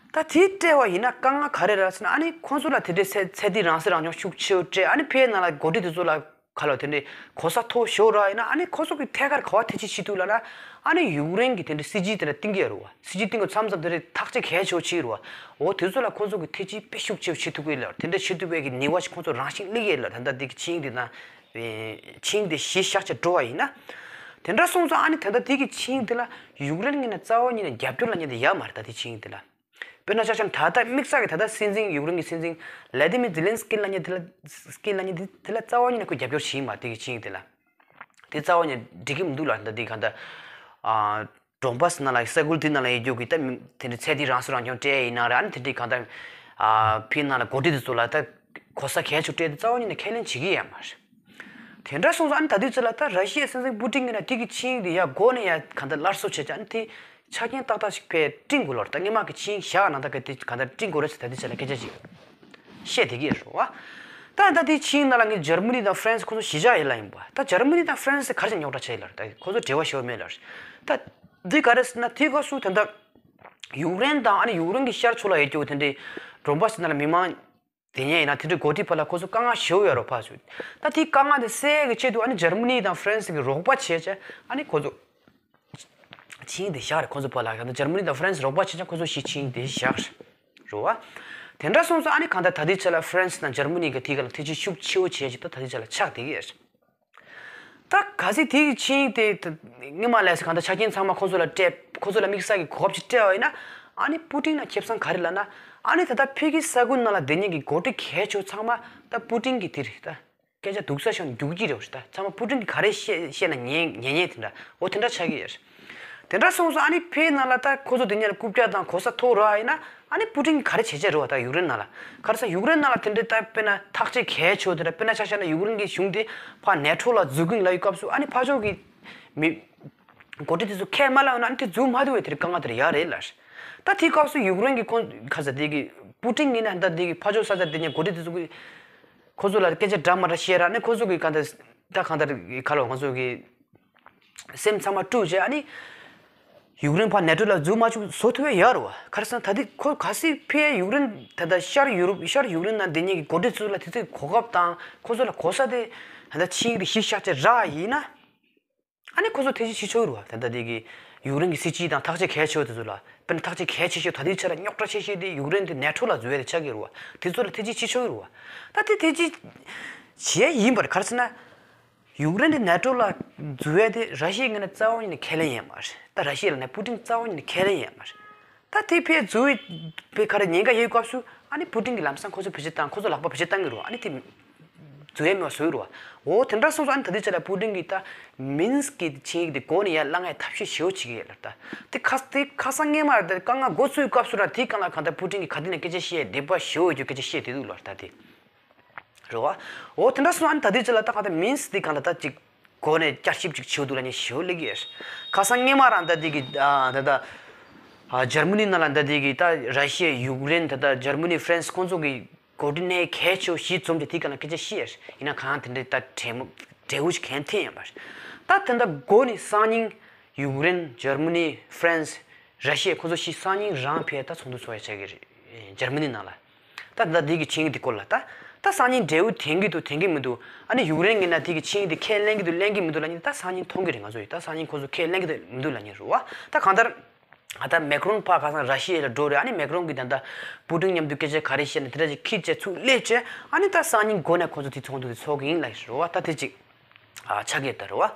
ད་ད་དེ་སྤྲད་པ་ཡིན་ན་དཀའ་ངལ་ག་རེ་རེད་ཟེར་ན་ཨ་ནི་ཁོང་ཚོ་ལ་དེ་འདྲའི་ཚད་ཚད་འདི་རང་སྲིད་རང་སྐྱོང་ཤུགས་ཆེ་བོ་སྤྲད་ཨ་ནི་ཕའི་ནང་ལ་འགོ་ཁྲིད་དེ་ཚོ་ལ་ཁ་ལོ་དེ་འདྲའི་གོ་ས་མཐོ་ཤོས་ར་ཡིན་ན་ཨ་ནི་ཁོ་ཚོ་གི་ཐད་ཀར་ག་བ་ཐེ་ཇུས་བྱེད་ཐུབ་ལབ་ན་ཨ་ནི་ཡུཀ་རེན་གི་དེ་འདྲའི་སྲིད་ཇུས་དེ་འདྲ་བཏིང་གི་ཡོད་རེད་བ། སྲིད་ཇུས་བཏིང་གི་མཚམས་མཚམས་དེ་འདྲའི་ཐག་གཅོད་གལ་ཆེ་བོ་བྱེད་ཀྱི་རེད་བ། འོ་དེ་ཚོ་ལ་ཁོ་ཚོ་གི་ཐེ་ཇུས་དཔེ་ཤུགས་ཆེ་བོ་བྱེད་ཐུབ་ཀྱི་ཡོད་ལབ་དེ་འདྲ་བྱེད་ཐུབ་པའི་གི་ནུས་པ་ཞིག་ཁོ་ཚོ་རང་བཞིན་སླེབས་ཀྱི་ཡོད་ལབ། ད་ལྟ་དེ་གི་ཆིངས་དེ་ན་ཆིངས་དེ་གཞི་བཞག་བྱས་འགྲོ་བ་ཡིན་ན་དེ་འདྲ་སོང་ཙང་ཨ་ནི་ད་ལྟ་དེ་གི་ཆིངས་དེ་ལ་ཡུཀ་རེན་གི་ནས་རྩ་བ་ཉིད་ནས་རྒྱབ་སྐྱོར་ལབ་མཁན་དེ་ཡོད་མ་རེད། ད་དེ་ཆིངས་དེ་ལ། དཔེར་ན་ཆ་བཞག་ན་ད་ལྟ་དམིགས་བསལ་གྱི་ད་ལྟ་སྲིད་འཛིན་ཡུཀ་རེན་གྱི་སྲིད་འཛིན་ལ་ཏི་མི་ཛི་ལན་སི་ཀི་ལབ་མཁན་དེ་ལ་སི་ཀི་ལབ་མཁན་དེ་དེ་ལ་རྩ་བ་ཉིད་ནས་ཁོས་རྒྱབ་སྐྱོར་བྱེད་མ་དེ་གི་ཆིངས་དེ་ལ། དེ་རྩ་བ་ཉིད་འགྲིག་གི་མི་འདུག་ལབ། ད་དེ་གང་ལྟར་ཨ་ཌོན་པཱས་ནང་ལ་ས་ཁུལ་དེ་ནང་ལ་ཡོད་རྒྱུ་གི་ད་མི་དེ་འདྲའི་ཚད་དེ་རང་སྲིད་རང་སྐྱོང་སྤྲད་ཡིན་ན་ར་ཨ་ནི་དེ་འདྲའི་གང་ལྟར་ཨ་ཕའི་ནང་ལ་འགོ་ཁྲིད་དེ་ཚོ་ལ་ད་གོ་ས་གལ་ཆེ་སྤྲད་དེ་རྩ་བ་ཉིད་ནས་ཁས་ལེན་བྱེད་ཀྱི་ཡོད་མ་རེད། དེ་འདྲ་སོང་ཙང་ཨ་ནི་ད་དུས་ཚོད་ལ་ད་ར་ཤི་ཡའི་སྲིད་འཛིན་པུ་ཏིན་གྱིས་ན་དེ་གི་ཆིངས་དེ་ཡ་མགོ་ནས་ཡ་གང་ལྟར་སླར་གསོ་བྱས་ཀྱང་ཨ་ནི་དེ་ཆ་རྐྱེན་ཏག་ཏག་ཞིག་ཕར་བསྐྲུན་དགོས་ལོ། ད་སྔོན་མ་གི་ཆིངས་བཞག་ནང་ད་གི་དེ་གང་ལྟར་བསྐྲུན་དགོས་རེད་ཟེར་ད་དུས་ཚོད་ལ་སྐད་ཆ་ཅིག་བཤད་བསྡད་ཀྱི་ཡོད་རེད་བ། ད་ད་དེ་ཆིངས་ནང་ལ་ངས་འཇར་མ་ནི་དང་ཧྥ་རན་སི་ཁོ་ཚོ་གཞིས་ཆགས་ཡིན་ལབ་ཡིན་པ། ད་འཇར་མ་ནི་དང་ཧྥ་རན་སི་ག་རེ་བྱས་རྙོག་དྲ་བྱས་ལབ་རེད། ད་ཁོ་ཚོ་འབྲེལ་བ་ཞེ་པོ་མེད་ལབ་རེད། ད་འདི་ག་རེ་ཟེར་ན་དེ་སྐབས་སུ་ད་ལྟ་ཡུཀ་རེན་དང་ཨ་ནི་ཡུཀ་རེན་གྱི་ཤར་ཕྱོགས་ལ་ཡོད་རྒྱུ་དེ་འདྲའི་ཌོན་པཱས་ནང་ལ་མི་མང་དེ་ཉིད་ཡིན་ན་དེ་འདྲའི་འགོ་ཁྲིད་བར་ལ་ཁོ་ཚོ་དཀའ་ངལ་ཞེ་པོ་ཡོད་རེད་ཕར་ཚུར། ད་དེའི་དཀའ་ངལ་དེ་སེལ་གྱི་ཆེད་དུ་ཨ་ནི་འཇར་མ་ནི་དང་ཧྥ་རན་སི་གི་རོགས་པ་བྱས་བྱས་ཨ་ནི་ཁོ་ཚོ་ཆིངས་དེ་བཞག་རེད། ཁོ་ཚོ་བར་ལ་ཡང་ན་འཇར་མ་ནི་དང་ཧྥ་རན་སི་རོགས་པ་བྱས་བྱས་ཁོ་ཚོ་གཞིས་ཆིངས་དེ་བཞག་རེད་བ། དེ་འདྲ་སོང་ཙང་ཨ་ནི་གང་ལྟར་ད་ལྟའི་ཆ་ལ་ཧྥ་རན་སི་དང་འཇར་མ་ནི་གི་དེའི་སྒང་ལ་ཐེ་ཇུས་ཤུགས་ཆེ་བོ་བྱས་བྱས་ད་ད་ལྟའི་ཆ་ལ་ཆགས་བསྡད་ཀྱི་ཡོད་རེད། ད་གལ་སྲིད་དེ་གི་ཆིངས་དེ་ད་སྔོན་མ་ལས་གང་ལྟར་ཆ་རྐྱེན་ཚང་མ་ཁོ་ཚོ་ལ་སྤྲད་ཁོ་ཚོ་ལ་དམིགས་བསལ་གྱི་གོ་སྐབས་ཅིག་སྤྲད་པ་ཡིན་ན་ཨ་ནི་པུ་ཏིན་ལ་ཁེ་བཟང་ག་རེ་ལབ་ན་ཨ་ནི་ད་ལྟ་ཕ་གི་ས་ཁུལ་ནང་ལ་སྡོད་མཁན་གྱི་འགོ་ཁྲིད་གལ་ཆེ་ཚང་མ་ད་པུ་ཏིན་གྱི་དེ་རེད་ད། སྐད་ཆ་སྡུག་ས་ཤོར་ནས་རྒྱུག་གི་རེད་ད། ཚང་མ་པུ་ཏིན་གྱིས་ག་རེ་བཤད་བཤད་ན་ཉན་ཉན་ཉན་དེ་འདྲ་འོ་དེ་འདྲ་ཆགས་ཀྱི་ཡོད་རེད། དེ་འདྲ་སོང་ཙང་ཨ་ནི་ཕའི་ནང་ལ་ད་ཁོ་ཚོ་དེ་ཉིད་ལ་རྐུབ་བཀྱག་དང་གོ་ས་མཐོ་རག་ཡིན་ན་ཨ་ནི་པུ་ཏིན་གྱིས་ག་རེ་བྱེད་བྱེད་རེད་བ། ད་ཡུཀ་རེན་ནང་ལ་ག་རེ་ཟེར་ཡུཀ་རེན་ནང་ལ་དེ་འདྲའི་ད་དཔེར་ན་ཐག་གཅོད་གལ་ཆེ་བོ་དེ་འདྲ་དཔེར་ན་ཆ་བཞག་ན་ཡུཀ་རེན་གྱི་གཞུང་དེ་ཕར་ནེ་ཊོ་ལ་འཛུལ་གི་ཡིན་ལབ་ཡོད་སྐབས་སུ་ཨ་ནི་ཕར་ཕྱོགས་ཀྱི་མི་འགོ་ཁྲིད་དེ་ཚོ་ཁས་མ་བླངས་ན་ཨ་ནི་དེ་འཛུལ་མ་ཐུབ་པའི་དེར་དཀའ་ངལ་དེར་ཡོད་རེད་ལབ། ད་དེའི་སྐབས་སུ་ཡུཀ་རེན་གྱི་ཁོང་ག་ཟེར་དེ་གི་པུ་ཏིན་ཡིན་ན་ད་དེ་གི་ཕར་ཕྱོགས་ས་ཆ་དེ་ཉིད་འགོ་ཁྲིད་དེ་ཚོ་གི་ཁོ་ཚོ་ལ་སྐད་ཆ་འདྲ་མ་འདྲ་བཤད་ར་ནི་ཁོ་ཚོ་གི་གང་ལྟར་ད་གང་ལྟར་ག་ལོ་ང་ཚོ་གི་སེམས་ཚང་མ་དཀྲུགས་བྱས་ཨ་ནི་ཡུཀ་རེན་ཕར་ནེ་ཊོ་ལ་འཛུལ་མ་བཅུག་བཟོ་ཐུབ་ཡ་ཡོད་རེད་བ། ག་རེ་ཟེར་ན་ད་དེ་ཁོ་གལ་སྲིད་ཕའི་ཡུཀ་རེན་ད་ལྟ་ཤར་ཡུ་རོབ་ཤར་ཡུཀ་རེན་ནང་དེ་ཉིད་ཀྱི་འགོ་ཁྲིད་ཚོ་ལ་དེ་ཚོའི་གོ་སྐབས་དང་ཁོ་ཚོ་ལ་གོ་ས་དེ་ད་ལྟ་ཆིངས་ཡིག་དེ་གཞི་བཞག་བྱས་རག་ཡིན་ན། ཨ་ནི་ཁོ་ཚོ་ཐེ་ཇུས་བྱེད་ཆོག་གི་རེད་བ། ད་ལྟ་དེ་གི་ཡུཀ་རེན་གྱི་སྲིད་སྤྱི་དང་ཐག་གཅོད་གལ་ཆེ་བ་དེ་ཚོ་ལ་དཔེར་ན་ཐག་གཅོད་གལ་ཆེ་ཤོས་ད་ལྟའི་ཆ་ལ་རྙོག་དྲ་ཆེ་ཤོས་དེ་ཡུཀ་རེན་དེ་ནེ་ཊོ་ལ་འཛུལ་ཡ་དེ་ཆགས་ཀྱི་རེད་བ། དེ་ཚོ་ལ་ཐེ་ཇུས་བྱེད་ཆོག་གི་རེད་བ། ད་དེ་ཐེ་ཇུས་བྱས་ཡིན་པར་ག་རེ་ཟེར་ན། ཡུཀ་རེན་དེ་ནེ་ཊོ་ལ་འཛུལ་ཡ་དེ་ར་ཤི་ཡའི་ངོས་ནས་རྩ་བ་ཉིད་ནས་ཁས་ལེན་ཡས་མ་རེད། ད་ར་ཤི་ཡ་ལ་ནས་པུ་ཏིན་རྩ་བ་ཉིད་ནས་ཁས་ལེན་ཡས་མ་རེད། ད་དེ་ཕར་འཛུལ་བའི་ག་རེ་ཉེན་ཁ་ཡོད་སྐབས་སུ་ཨ་ནི་པུ་ཏིན་གྱིས་ལམ་སང་ཁོ་ཚོ་བེད་སྤྱོད་བཏང་ཁོ་ཚོ་ལག་པ་བེད་སྤྱོད་བཏང་གི་རེད་བ། ཨ་ནི་དེ་འཛུལ་ཡས་མེད་པ་བཟོ་གི་རེད་བ། འོ་དེ་འདྲ་སོང་ཙང་ཨ་ནི་ད་ལྟའི་ཆ་ལ་པུ་ཏིན་གྱིས་ད་མིན་སི་ཀྱི་ཆིངས་ཡིག་དེ་མགོ་ནས་ཡར་བསླང་ཡས་ཐབས་ཤེས་ཞེ་པོ་བྱེད་ཀྱི་ཡོད་ལ། ད་དེ་ཁ་དེ་ཁ་སང་སྔོན་མ་དེ་དཀའ་ངལ་འགོ་ཚུགས་སྐབས་སུ་ར་དེའི་སྒང་ལ་གང་ལྟར་པུ་ཏིན་གྱིས་ག་དུས་ནས་སྐད་ཆ་བཤད་འདོད་པ་ཞེ་པོ་ཡོད་རྒྱུ་སྐད་ཆ་བཤད་བསྡད་འདུག་ལ། ད་དེ་རེད་བ། འོ་དེ་འདྲ་སོང་ཨ་ནི་ད་དུས་ཚོད་ལ་ད་ག་ད་མིན་སི་དེ་གང་ལ་ད་ཅིག་གོ་ནས་བསྐྱར་ཞིབ་ཅིག་བྱེད་འདུག་ལ་ཉེ་ཞེ་པོ་སླེབས་ཀྱི་ཡོད། ཁ་སང་སྔོན་མ་རང་ད་དེ་གི་ཨ་ད་ད་ཨ་འཇར་མ་ནི་ནང་ལ་ད་དེ་གི་ད་ར་ཤི་ཡ་ཡུཀ་རེན་ད་ད་འཇར་མ་ནི་ཧྥ་རན་སི་ཁོང་ཚོ་གི་འགོ་ཁྲིད་གནད་གལ་ཆེ་བཞི་འཛོམས་ཏེ་དེ་གང་ལ་སྐད་ཆ་བཤད་ཡིན་ན་གང་དེ་འདྲའི་ད་འབྲེལ་མོ་འབྲེལ་བ་ཞིག་གང་ཐེན་ཡོད་པ་རེད། ད་དེ་འདྲ་འགོ་ནས་སང་ཉིན་ཡུཀ་རེན་འཇར་མ་ནི་ཧྥ་རན་སི་ར་ཤི་ཡ་ཁོང་ཚོ་བཞི་སང་ཉིན་རང་ཕེབས་ད་ཚོགས་འདུ་ཚོགས་ཡ་ཆགས་ཀྱི་རེད་འཇར་མ་ནི་ནང་ལ། ད་ད་འདི་གི་ཆིངས་ཡིག་འདི་སྐོར་ལ་ད་ད་སང་ཉིན་འབྲས་བུ་ཐོན་གྱི་འདུག་ཐོན་གྱི་མི་འདུག་ཨ་ནི་ཡུཀ་རེན་གྱིས་ན་འདི་གི་ཆིངས་ཡིག་འདི་ཁས་ལེན་གྱི་འདུག་ལེན་གྱི་མི་འདུག་ལབ་མཁན་ད་སང་ཉིན་མཐོང་གི་རེད། ང་ཚོ་ཡིས་ད་སང་ཉིན་ཁོ་ཚོ་ཁས་ལེན་གྱི་འདུག་མི་འདུག་ལབ་མཁན་རེད་བ། ད་གང་ལྟར་ད་མེག་རོན་ཕར་ཁ་སང་ར་ཤི་ཡ་ལ་འགྲོ་རེད། ཨ་ནི་མེག་རོན་གྱིས་ད་ད་པུ་ཏིན་མཉམ་དུ་སྐད་ཆ་ག་རེ་བཤད་ན་དེ་འདྲ་ཅིག་ཁྱེར་བྱས་ཚུར་སླེབས་བྱས་ཨ་ནི་ད་སང་ཉིན་འགོ་ནས་ཁོ་ཚོ་དེ་ཚོགས་འདུ་དེ་ཚོགས་གི་ཡིན་ལབ་ཡོད་རེད་བ། ད་དེ་ཅིག་ཨ་ཆ་གས་ད་རེད་བ།